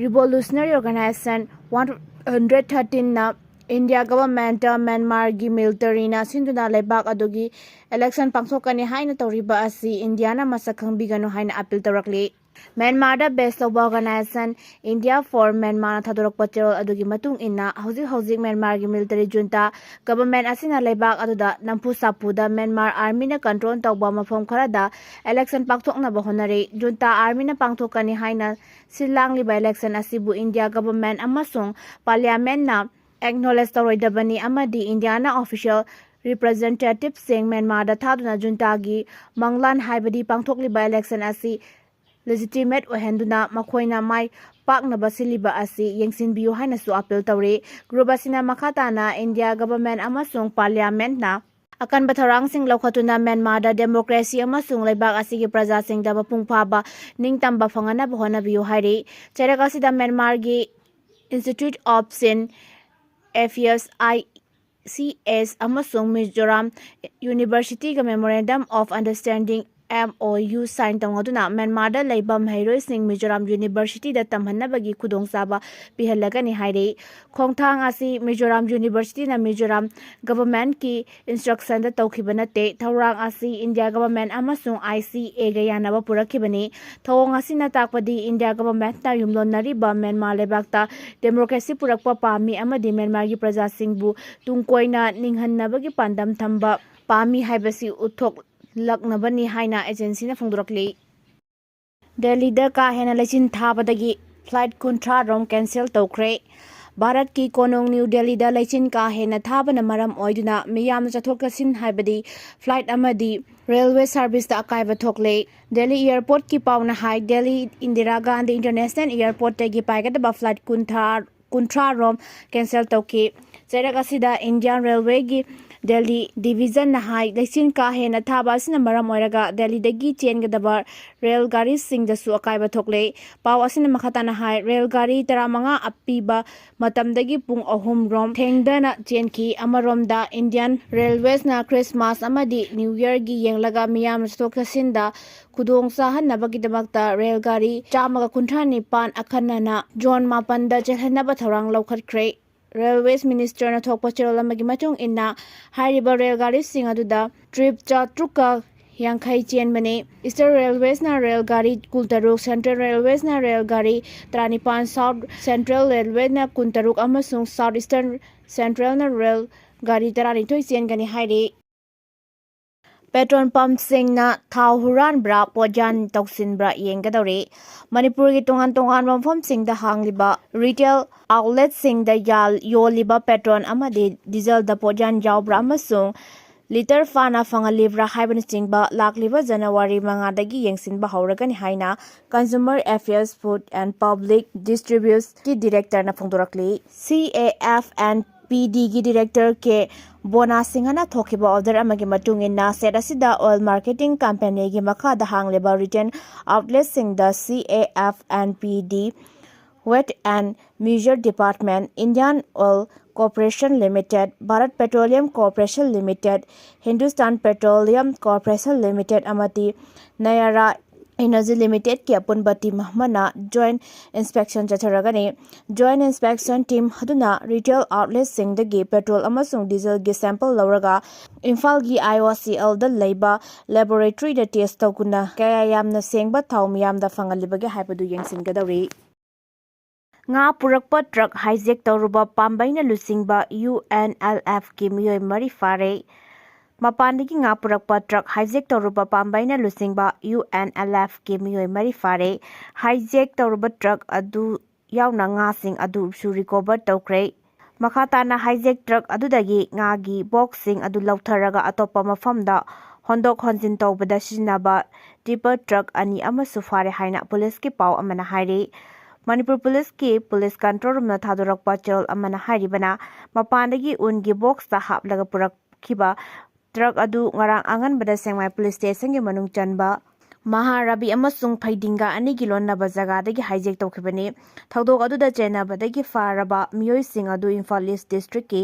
revolutionary organization one hundred thirteenꯅ ꯏꯟꯗꯤꯌꯥ governmentꯇ ꯃ꯭ꯌꯥꯟꯃꯥꯔꯒꯤ militaryꯅ ꯁꯤꯟꯗꯨꯅ ꯂꯩꯕꯥꯛ ꯑꯗꯨꯒꯤ election ꯄꯥꯡꯊꯣꯛꯀꯅꯤ ꯍꯥꯏꯅ ꯇꯧꯔꯤꯕ ꯑꯁꯤ ꯏꯟꯗꯤꯌꯥꯅ ꯃꯁꯛ ꯈꯪꯕꯤꯒꯅꯨ ꯍꯥꯏꯅ appeal ꯇꯧꯔꯛꯂꯤ꯫ ꯃ꯭ꯌꯥꯟꯃꯥꯔꯗ base ꯇꯧꯕ organization India for Myanmarꯅ ꯊꯥꯗꯣꯔꯛꯄ ꯆꯦꯔꯣꯜ ꯑꯗꯨꯒꯤ ꯃꯇꯨꯡ ꯏꯟꯅ, ꯍꯧꯖꯤꯛ ꯍꯧꯖꯤꯛ ꯃ꯭ꯌꯥꯟꯃꯥꯔꯒꯤ military junta government ꯑꯁꯤꯅ ꯂꯩꯕꯥꯛ ꯑꯗꯨꯗ ꯅꯝꯐꯨ ꯁꯥꯐꯨꯗ ꯃ꯭ꯌꯥꯟꯃꯥꯔ armyꯅ control ꯇꯧꯕ ꯃꯐꯝ ꯈꯔꯗ election ꯄꯥꯡꯊꯣꯛꯅꯕ ꯍꯣꯠꯅꯔꯤ꯫ Junta armyꯅ ꯄꯥꯡꯊꯣꯛꯀꯅꯤ ꯍꯥꯏꯅ ꯁꯤꯜ ꯂꯥꯡꯂꯤꯕ election ꯑꯁꯤꯕꯨ ꯏꯟꯗꯤꯌꯥ government ꯑꯃꯁꯨꯡ parliamentꯅ acknowledge ꯇꯧꯔꯣꯏꯗꯕꯅꯤ ꯑꯃꯗꯤ ꯏꯟꯗꯤꯌꯥꯅ official representativeꯁꯤꯡ ꯃ꯭ꯌꯥꯟꯃꯥꯔꯗ ꯊꯥꯗꯨꯅ juntaꯒꯤ ꯃꯪꯂꯥꯟ ꯍꯥꯏꯕꯗꯤ ꯄꯥꯡꯊꯣꯛꯂꯤꯕ election ꯑꯁꯤ legitimate ꯑꯣꯏꯍꯟꯗꯨꯅ ꯃꯈꯣꯏꯅ ꯃꯥꯏ ꯄꯥꯛꯅꯕ ꯁꯤꯜꯂꯤꯕ ꯑꯁꯤ ꯌꯦꯡꯁꯤꯟꯕꯤꯌꯨ ꯍꯥꯏꯅꯁꯨ appeal ꯇꯧꯔꯤ꯫ Group ꯑꯁꯤꯅ ꯃꯈꯥ ꯇꯥꯅ ꯏꯟꯗꯤꯌꯥ government ꯑꯃꯁꯨꯡ parliamentꯅ ꯑꯀꯟꯕ ꯊꯧꯔꯥꯡꯁꯤꯡ ꯂꯧꯈꯠꯇꯨꯅ ꯃ꯭ꯌꯥꯟꯃꯥꯔꯗ ꯗꯦꯃꯣꯀ꯭ꯔꯦꯁꯤ ꯑꯃꯁꯨꯡ ꯂꯩꯕꯥꯛ ꯑꯁꯤꯒꯤ ꯄ꯭ꯔꯖꯥꯁꯤꯡꯗ ꯃꯄꯨꯡ ꯐꯥꯕ ꯅꯤꯡꯇꯝꯕ ꯐꯪꯍꯟꯅꯕ ꯍꯣꯠꯅꯕꯤꯌꯨ ꯍꯥꯏꯔꯤ꯫ ꯆꯩꯔꯛ ꯑꯁꯤꯗ ꯃ꯭ꯌꯥꯟꯃꯥꯔꯒꯤ Institute of Chin Affairs, I C S, ꯑꯃꯁꯨꯡ Mizoram ꯌꯨꯅꯤꯚꯔꯁꯤꯇꯤꯒ Memorandum of Understanding, M O U, sign ꯇꯧꯅꯗꯨꯅ ꯃ꯭ꯌꯥꯟꯃꯥꯔꯗ ꯂꯩꯕ ꯃꯍꯩꯔꯣꯏꯁꯤꯡ ꯃꯤꯖꯣꯔꯥꯝ ꯌꯨꯅꯤꯚꯔꯁꯤꯇꯤꯗ ꯇꯝꯍꯟꯅꯕꯒꯤ ꯈꯨꯗꯣꯡꯆꯥꯕ ꯄꯤꯍꯜꯂꯒꯅꯤ ꯍꯥꯏꯔꯤ꯫ ꯈꯣꯡꯊꯥꯡ ꯑꯁꯤ ꯃꯤꯖꯣꯔꯥꯝ ꯌꯨꯅꯤꯚꯔꯁꯤꯇꯤꯅ ꯃꯤꯖꯣꯔꯥꯝ ꯒꯚꯔꯟꯃꯦꯟꯠꯀꯤ ꯏꯟꯁꯇ꯭ꯔꯛꯁꯟꯗ ꯇꯧꯈꯤꯕ ꯅꯠꯇꯦ꯫ ꯊꯧꯔꯥꯡ ꯑꯁꯤ ꯏꯟꯗꯤꯌꯥ ꯒꯚꯔꯟꯃꯦꯟꯠ ꯑꯃꯁꯨꯡ I C A ꯒ ꯌꯥꯅꯕ ꯄꯨꯔꯛꯈꯤꯕꯅꯤ꯫ ꯊꯧꯑꯣꯡ ꯑꯁꯤꯅ ꯇꯥꯛꯄꯗꯤ ꯏꯟꯗꯤꯌꯥ ꯒꯚꯔꯟꯃꯦꯟꯠꯅ ꯌꯨꯝꯂꯣꯟꯅꯔꯤꯕ ꯃ꯭ꯌꯥꯟꯃꯥꯔ ꯂꯩꯕꯥꯛꯇ ꯗꯦꯃꯣꯀ꯭ꯔꯦꯁꯤ ꯄꯨꯔꯛꯄ ꯄꯥꯝꯃꯤ ꯑꯃꯗꯤ ꯃ꯭ꯌꯥꯟꯃꯥꯔꯒꯤ ꯄ꯭ꯔꯖꯥꯁꯤꯡꯕꯨ ꯇꯨꯡ ꯀꯣꯏꯅ ꯅꯤꯡꯍꯟꯅꯕꯒꯤ ꯄꯥꯟꯗꯝ ꯊꯝꯕ ꯄꯥꯝꯃꯤ ꯍꯥꯏꯕꯁꯤ ꯎꯠꯊꯣꯛꯂꯛꯅꯕꯅꯤ ꯍꯥꯏꯅ ꯑꯦꯖꯦꯟꯁꯤꯅ ꯐꯣꯡꯗꯣꯔꯛꯂꯤ꯫ ꯗꯦꯜꯂꯤꯗ ꯀꯥ ꯍꯦꯟꯅ ꯂꯩꯆꯤꯟ ꯊꯥꯕꯗꯒꯤ ꯐ꯭ꯂꯥꯏꯠ ꯀꯨꯟꯊ꯭ꯔꯥ ꯔꯣꯝ ꯀꯦꯟꯁꯦꯜ ꯇꯧꯈ꯭ꯔꯦ꯫ ꯚꯥꯔꯠꯀꯤ ꯀꯣꯅꯨꯡ ꯅ꯭ꯌꯨ ꯗꯦꯜꯂꯤꯗ ꯂꯩꯆꯤꯟ ꯀꯥ ꯍꯦꯟꯅ ꯊꯥꯕꯅ ꯃꯔꯝ ꯑꯣꯏꯗꯨꯅ ꯃꯤꯌꯥꯝꯅ ꯆꯠꯊꯣꯛ ꯆꯠꯁꯤꯟ ꯍꯥꯏꯕꯗꯤ ꯐ꯭ꯂꯥꯏꯠ ꯑꯃꯗꯤ ꯔꯦꯜꯋꯦ ꯁꯥꯔꯚꯤꯁꯇ ꯑꯀꯥꯏꯕ ꯊꯣꯛꯂꯦ꯫ ꯗꯦꯜꯂꯤ ꯑꯦꯌꯔꯄꯣꯔꯠꯀꯤ ꯄꯥꯎꯅ ꯍꯥꯏ, ꯗꯦꯜꯂꯤ ꯏꯟꯗꯤꯔꯥ ꯒꯥꯟꯙꯤ ꯏꯟꯇꯔꯅꯦꯁꯅꯦꯜ ꯑꯦꯌꯔꯄꯣꯔꯠꯇꯒꯤ ꯄꯥꯏꯒꯗꯕ ꯐ꯭ꯂꯥꯏꯠ ꯀꯨꯟꯊ꯭ꯔꯥ ꯀꯨꯟꯊ꯭ꯔꯥ ꯔꯣꯝ ꯀꯦꯟꯁꯦꯜ ꯇꯧꯈꯤ꯫ ꯆꯩꯔꯛ ꯑꯁꯤꯗ ꯏꯟꯗꯤꯌꯥꯟ ꯔꯦꯜꯋꯦꯒꯤ ꯗꯦꯜꯂꯤ ꯗꯤꯚꯤꯖꯟꯅ ꯍꯥꯏ, ꯂꯩꯆꯤꯟ ꯀꯥ ꯍꯦꯟꯅ ꯊꯥꯕ ꯑꯁꯤꯅ ꯃꯔꯝ ꯑꯣꯏꯔꯒ ꯗꯦꯜꯂꯤꯗꯒꯤ ꯆꯦꯟꯒꯗꯕ ꯔꯦꯜ ꯒꯥꯔꯤꯁꯤꯡꯗꯁꯨ ꯑꯀꯥꯏꯕ ꯊꯣꯛꯂꯦ꯫ ꯄꯥꯎ ꯑꯁꯤꯅ ꯃꯈꯥ ꯇꯥꯅ ꯍꯥꯏ, ꯔꯦꯜ ꯒꯥꯔꯤ ꯇꯔꯥꯃꯉꯥ ꯑꯄꯤꯕ ꯃꯇꯝꯗꯒꯤ ꯄꯨꯡ ꯑꯍꯨꯝ ꯔꯣꯝ ꯊꯦꯡꯊꯅ ꯆꯦꯟꯈꯤ꯫ ꯑꯃꯔꯣꯝꯗ, ꯏꯟꯗꯤꯌꯥꯟ ꯔꯦꯜꯋꯦꯁꯅ ꯈ꯭ꯔꯤꯁꯃꯥꯁ ꯑꯃꯗꯤ ꯅ꯭ꯌꯨ ꯌꯔꯒꯤ ꯌꯦꯡꯂꯒ ꯃꯤꯌꯥꯝꯅ ꯆꯠꯊꯣꯛ ꯆꯠꯁꯤꯟꯗ ꯈꯨꯗꯣꯡ ꯆꯥꯍꯟꯅꯕꯒꯤꯗꯃꯛꯇ ꯔꯦꯜ ꯒꯥꯔꯤ ꯆꯥꯝꯃꯒ ꯀꯨꯟꯊ꯭ꯔꯥ ꯅꯤꯄꯥꯟ ꯑꯈꯟꯅꯅ ꯖꯣꯟ ꯃꯥꯄꯟꯗ ꯆꯦꯜꯍꯟꯅꯕ ꯊꯧꯔꯥꯡ ꯂꯧꯈꯠꯈ꯭ꯔꯦ꯫ ꯔꯦꯜꯋꯦꯁ ꯃꯤꯅꯤꯁꯇꯔꯅ ꯊꯣꯛꯄ ꯆꯦꯔꯣꯜ ꯑꯃꯒꯤ ꯃꯇꯨꯡ ꯏꯟꯅ, ꯍꯥꯏꯔꯤꯕ ꯔꯦꯜ ꯒꯥꯔꯤꯁꯤꯡ ꯑꯗꯨꯗ ꯇ꯭ꯔꯤꯞ ꯆꯥꯇ꯭ꯔꯨꯛꯀ ꯌꯥꯡꯈꯩ ꯆꯦꯟꯕꯅꯤ꯫ ꯏꯁꯇꯔꯟ ꯔꯦꯜꯋꯦꯁꯅ ꯔꯦꯜ ꯒꯥꯔꯤ ꯀꯨꯟꯇꯔꯨꯛ, ꯁꯦꯟꯇ꯭ꯔꯦꯜ ꯔꯦꯜꯋꯦꯁꯅ ꯔꯦꯜ ꯒꯥꯔꯤ ꯇꯔꯥꯅꯤꯄꯥꯟ, ꯁꯥꯎꯠ ꯁꯦꯟꯇ꯭ꯔꯦꯜ ꯔꯦꯜꯋꯦꯅ ꯀꯨꯟꯇꯔꯨꯛ ꯑꯃꯁꯨꯡ ꯁꯥꯎꯠ ꯏꯁꯇꯔꯟ ꯁꯦꯟꯇ꯭ꯔꯦꯜꯅ ꯔꯦꯜ ꯒꯥꯔꯤ ꯇꯔꯥꯅꯤꯊꯣꯏ ꯆꯦꯟꯒꯅꯤ ꯍꯥꯏꯔꯤ꯫ ꯄꯦꯇ꯭ꯔꯣꯜ ꯄꯝꯞꯁꯤꯡꯅ ꯊꯥꯎ ꯍꯨꯔꯥꯟꯕ꯭ꯔꯥ, ꯄꯣꯠꯌꯥꯟ ꯇꯧꯁꯤꯟꯕ꯭ꯔꯥ ꯌꯦꯡꯒꯗꯧꯔꯤ꯫ ꯃꯅꯤꯄꯨꯔꯒꯤ ꯇꯣꯉꯥꯟ ꯇꯣꯉꯥꯟꯕ ꯃꯐꯝꯁꯤꯡꯗ ꯍꯥꯡꯂꯤꯕ ꯔꯤꯇꯦꯜ ꯑꯥꯎꯠꯂꯦꯠꯁꯤꯡꯗ ꯌꯥꯜ-, ꯌꯣꯜꯂꯤꯕ ꯄꯦꯇ꯭ꯔꯣꯜ ꯑꯃꯗꯤ ꯗꯤꯖꯜꯗ ꯄꯣꯠꯌꯥꯟ ꯌꯥꯎꯕ꯭ꯔꯥ ꯑꯃꯁꯨꯡ ꯂꯤꯇꯔ ꯐꯥꯅ ꯐꯪꯍꯜꯂꯤꯕ꯭ꯔꯥ ꯍꯥꯏꯕꯅꯆꯤꯡꯕ ꯂꯥꯛꯂꯤꯕ ꯖꯅꯋꯥꯔꯤ ꯃꯉꯥꯗꯒꯤ ꯌꯦꯡꯁꯤꯟꯕ ꯍꯧꯔꯒꯅꯤ ꯍꯥꯏꯅ Consumer Affairs, Food and Public Distributeꯀꯤ ꯗꯤꯔꯦꯛꯇꯔꯅ ꯐꯣꯡꯗꯣꯔꯛꯂꯤ꯫ C A F and P ꯗꯤꯒꯤ ꯗꯤꯔꯦꯛꯇꯔ ꯀꯦ ꯕꯣꯅꯥ ꯁꯤꯡꯍꯅ ꯊꯣꯛꯈꯤꯕ ꯑꯣꯔꯗꯔ ꯑꯃꯒꯤ ꯃꯇꯨꯡ ꯏꯟꯅ, ꯁꯦꯠ ꯑꯁꯤꯗ ꯑꯣꯏꯜ ꯃꯥꯔꯀꯦꯇꯤꯡ ꯀꯝꯄꯦꯅꯤꯒꯤ ꯃꯈꯥꯗ ꯍꯥꯡꯂꯤꯕ ꯔꯤꯇꯦꯜ ꯑꯥꯎꯠꯂꯦꯠꯁꯤꯡꯗ C A F N P D, Weights and Measures Department, Indian Oil Corporation Limited, Bharat Petroleum Corporation Limited, Hindustan Petroleum Corporation Limited ꯑꯃꯗꯤ ꯅꯌꯥꯔꯥ ꯏꯅꯔꯖꯤ ꯂꯤꯃꯤꯇꯦꯗꯀꯤ ꯑꯄꯨꯟꯕ ꯇꯤꯝ ꯑꯃꯅ ꯖꯣꯏꯟ ꯏꯟꯁꯄꯦꯛꯁꯟ ꯆꯠꯊꯔꯒꯅꯤ꯫ ꯖꯣꯏꯟ ꯏꯟꯁꯄꯦꯛꯁꯟ ꯇꯤꯝ ꯑꯗꯨꯅ ꯔꯤꯇꯦꯜ ꯑꯥꯎꯠꯂꯦꯠꯁꯤꯡꯗꯒꯤ ꯄꯦꯇ꯭ꯔꯣꯜ ꯑꯃꯁꯨꯡ ꯗꯤꯖꯜꯒꯤ ꯁꯦꯝꯄꯜ ꯂꯧꯔꯒ ꯏꯝꯐꯥꯜꯒꯤ ꯑꯥꯏ ꯑꯣ ꯁꯤ ꯑꯦꯜꯗ ꯂꯩꯕ ꯂꯦꯕꯣꯔꯦꯇꯔꯤꯗ ꯇꯦꯁ ꯇꯧꯗꯨꯅ ꯀꯌꯥ ꯌꯥꯝꯅ ꯁꯦꯡꯕ ꯊꯥꯎ ꯃꯤꯌꯥꯝꯗ ꯐꯪꯍꯜꯂꯤꯕꯒꯦ ꯍꯥꯏꯕꯗꯨ ꯌꯦꯡꯁꯤꯟꯒꯗꯧꯔꯤ꯫ ꯉꯥ ꯄꯨꯔꯛꯄ ꯇ꯭ꯔꯛ ꯍꯥꯏꯖꯦꯛ ꯇꯧꯔꯨꯕ ꯄꯥꯝꯕꯩꯅ ꯂꯨꯆꯤꯡꯕ ꯌꯨ ꯑꯦꯟ ꯑꯦꯜ ꯑꯦꯐꯀꯤ ꯃꯤꯑꯣꯏ ꯃꯔꯤ ꯐꯥꯔꯦ꯫ ꯃꯄꯥꯟꯗꯒꯤ ꯉꯥ ꯄꯨꯔꯛꯄ ꯇ꯭ꯔꯛ ꯍꯥꯏꯖꯦꯛ ꯇꯧꯔꯨꯕ ꯄꯥꯝꯕꯩꯅ ꯂꯨꯆꯤꯡꯕ ꯌꯨ ꯑꯦꯟ ꯑꯦꯜ ꯑꯦꯐꯀꯤ ꯃꯤꯑꯣꯏ ꯃꯔꯤ ꯐꯥꯔꯦ꯫ ꯍꯥꯏꯖꯦꯛ ꯇꯧꯔꯨꯕ ꯇ꯭ꯔꯛ ꯑꯗꯨ ꯌꯥꯎꯅ ꯉꯥꯁꯤꯡ ꯑꯗꯨꯁꯨ ꯔꯤꯀꯣꯚꯔ ꯇꯧꯈ꯭ꯔꯦ꯫ ꯃꯈꯥ ꯇꯥꯅ ꯍꯥꯏꯖꯦꯛ ꯇ꯭ꯔꯛ ꯑꯗꯨꯗꯒꯤ ꯉꯥꯒꯤ ꯕꯣꯛꯁꯁꯤꯡ ꯑꯗꯨ ꯂꯧꯊꯔꯒ ꯑꯇꯣꯞꯄ ꯃꯐꯝꯗ ꯍꯣꯟꯗꯣꯛ ꯍꯣꯟꯖꯤꯟ ꯇꯧꯕꯗ ꯁꯤꯖꯤꯟꯅꯕ ꯇꯤꯄꯔ ꯇ꯭ꯔꯛ ꯑꯅꯤ ꯑꯃꯁꯨ ꯐꯥꯔꯦ ꯍꯥꯏꯅ ꯄꯨꯂꯤꯁꯀꯤ ꯄꯥꯎ ꯑꯃꯅ ꯍꯥꯏꯔꯤ꯫ ꯃꯅꯤꯄꯨꯔ ꯄꯨꯂꯤꯁꯀꯤ ꯄꯨꯂꯤꯁ ꯀꯟꯇ꯭ꯔꯣꯜ ꯔꯨꯝꯅ ꯊꯥꯗꯣꯔꯛꯄ ꯆꯦꯔꯣꯜ ꯑꯃꯅ ꯍꯥꯏꯔꯤꯕꯅ, ꯃꯄꯥꯟꯗꯒꯤ ꯎꯟꯒꯤ ꯕꯣꯛꯁꯇ ꯍꯥꯞꯂꯒ ꯄꯨꯔꯛꯈꯤꯕ ꯇ꯭ꯔꯛ ꯑꯗꯨ ꯉꯔꯥꯡ ꯑꯉꯟꯕꯗ ꯁꯦꯡꯃꯥꯏ ꯄꯨꯂꯤꯁ ꯁ꯭ꯇꯦꯁꯟꯒꯤ ꯃꯅꯨꯡ ꯆꯟꯕ ꯃꯍꯥꯔꯥꯕꯤ ꯑꯃꯁꯨꯡ ꯐꯩꯗꯤꯡꯒꯥ ꯑꯅꯤꯒꯤ ꯂꯣꯟꯅꯕ ꯖꯒꯥꯗꯒꯤ ꯍꯥꯏꯖꯦꯛ ꯇꯧꯈꯤꯕꯅꯤ꯫ ꯊꯧꯗꯣꯛ ꯑꯗꯨꯗ ꯆꯦꯟꯅꯕꯗꯒꯤ ꯐꯥꯔꯕ ꯃꯤꯑꯣꯏꯁꯤꯡ ꯑꯗꯨ ꯏꯝꯐꯥꯜ ꯏꯁ ꯗꯤꯁꯇ꯭ꯔꯤꯛꯀꯤ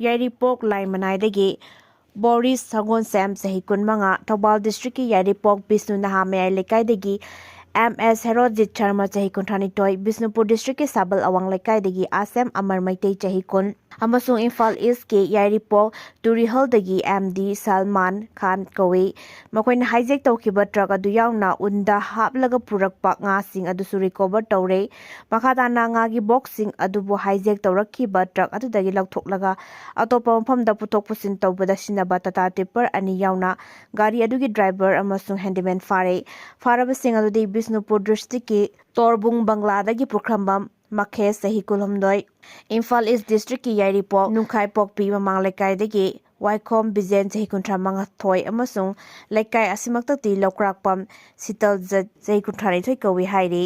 ꯌꯥꯏꯔꯤꯄꯣꯛ ꯂꯥꯏꯃꯅꯥꯏꯗꯒꯤ ꯕꯣꯔꯤꯁ ꯁꯒꯣꯜꯁꯦꯝ, ꯆꯍꯤ ꯀꯨꯟꯃꯉꯥ, ꯊꯧꯕꯥꯜ ꯗꯤꯁꯇ꯭ꯔꯤꯛꯀꯤ ꯌꯥꯏꯔꯤꯄꯣꯛ ꯕꯤꯁꯅꯨ ꯅꯍꯥ ꯃꯌꯥꯏ ꯂꯩꯀꯥꯏꯗꯒꯤ ꯑꯦꯝ ꯑꯦꯁ ꯍꯦꯔꯣꯖꯤꯠ ꯁꯔꯃ, ꯆꯍꯤ ꯀꯨꯟꯊ꯭ꯔꯥꯅꯤꯊꯣꯏ, ꯕꯤꯁꯅꯨꯄꯨꯔ ꯗꯤꯁꯇ꯭ꯔꯤꯛꯀꯤ ꯁꯥꯕꯜ ꯑꯋꯥꯡ ꯂꯩꯀꯥꯏꯗꯒꯤ ꯑꯥꯁꯦꯝ ꯑꯃꯔ ꯃꯩꯇꯩ, ꯆꯍꯤ ꯀꯨꯟ, ꯑꯃꯁꯨꯡ ꯏꯝꯐꯥꯜ ꯏꯁꯀꯤ ꯌꯥꯏꯔꯤꯄꯣꯛ ꯇꯨꯔꯤꯍꯜꯗꯒꯤ ꯑꯦꯝ ꯗꯤ ꯁꯜꯃꯥꯟ ꯈꯥꯟ ꯀꯧꯏ꯫ ꯃꯈꯣꯏꯅ ꯍꯥꯏꯖꯦꯛ ꯇꯧꯈꯤꯕ ꯇ꯭ꯔꯛ ꯑꯗꯨ ꯌꯥꯎꯅ ꯎꯟꯗ ꯍꯥꯞꯂꯒ ꯄꯨꯔꯛꯄ ꯉꯥꯁꯤꯡ ꯑꯗꯨꯁꯨ ꯔꯤꯀꯣꯚꯔ ꯇꯧꯔꯦ꯫ ꯃꯈꯥ ꯇꯥꯅ ꯉꯥꯒꯤ ꯕꯣꯛꯁꯁꯤꯡ ꯑꯗꯨꯕꯨ ꯍꯥꯏꯖꯦꯛ ꯇꯧꯔꯛꯈꯤꯕ ꯇ꯭ꯔꯛ ꯑꯗꯨꯗꯒꯤ ꯂꯧꯊꯣꯛꯂꯒ ꯑꯇꯣꯞꯄ ꯃꯐꯝꯗ ꯄꯨꯊꯣꯛ ꯄꯨꯁꯤꯟ ꯇꯧꯕꯗ ꯁꯤꯖꯤꯟꯅꯕ ꯇꯥꯇꯥ ꯇꯤꯞꯄꯔ ꯑꯅꯤ ꯌꯥꯎꯅ ꯒꯥꯔꯤ ꯑꯗꯨꯒꯤ ꯗ꯭ꯔꯥꯏꯚꯔ ꯑꯃꯁꯨꯡ ꯍꯦꯟꯗꯤꯃꯦꯟ ꯐꯥꯔꯦ꯫ ꯐꯥꯔꯕꯁꯤꯡ ꯑꯗꯨꯗꯤ ꯕꯤꯁꯅꯨꯄꯨꯔ ꯗꯤꯁꯇ꯭ꯔꯤꯛꯀꯤ ꯇꯣꯔꯕꯨꯡ ꯕꯪꯒ꯭ꯂꯥꯗꯒꯤ ꯄꯨꯈ꯭ꯔꯝꯕꯝ ꯃꯈꯦꯁ, ꯆꯍꯤ ꯀꯨꯟꯍꯨꯝꯗꯣꯏ, ꯏꯝꯐꯥꯜ ꯏꯁ ꯗꯤꯁꯇ꯭ꯔꯤꯛꯀꯤ ꯌꯥꯏꯔꯤꯄꯣꯛ ꯅꯨꯡꯈꯥꯏꯄꯣꯛꯄꯤ ꯃꯃꯥꯡ ꯂꯩꯀꯥꯏꯗꯒꯤ ꯋꯥꯏꯈꯣꯝ ꯕꯤꯖꯦꯟ, ꯆꯍꯤ ꯀꯨꯟꯊ꯭ꯔꯥ ꯃꯉꯥꯊꯣꯏ, ꯑꯃꯁꯨꯡ ꯂꯩꯀꯥꯏ ꯑꯁꯤꯃꯛꯇꯗꯤ ꯂꯧꯀ꯭ꯔꯥꯛꯄꯝ ꯁꯤꯇꯜꯖꯠ, ꯆꯍꯤ ꯀꯨꯟꯊ꯭ꯔꯥꯅꯤꯊꯣꯏ ꯀꯧꯏ ꯍꯥꯏꯔꯤ꯫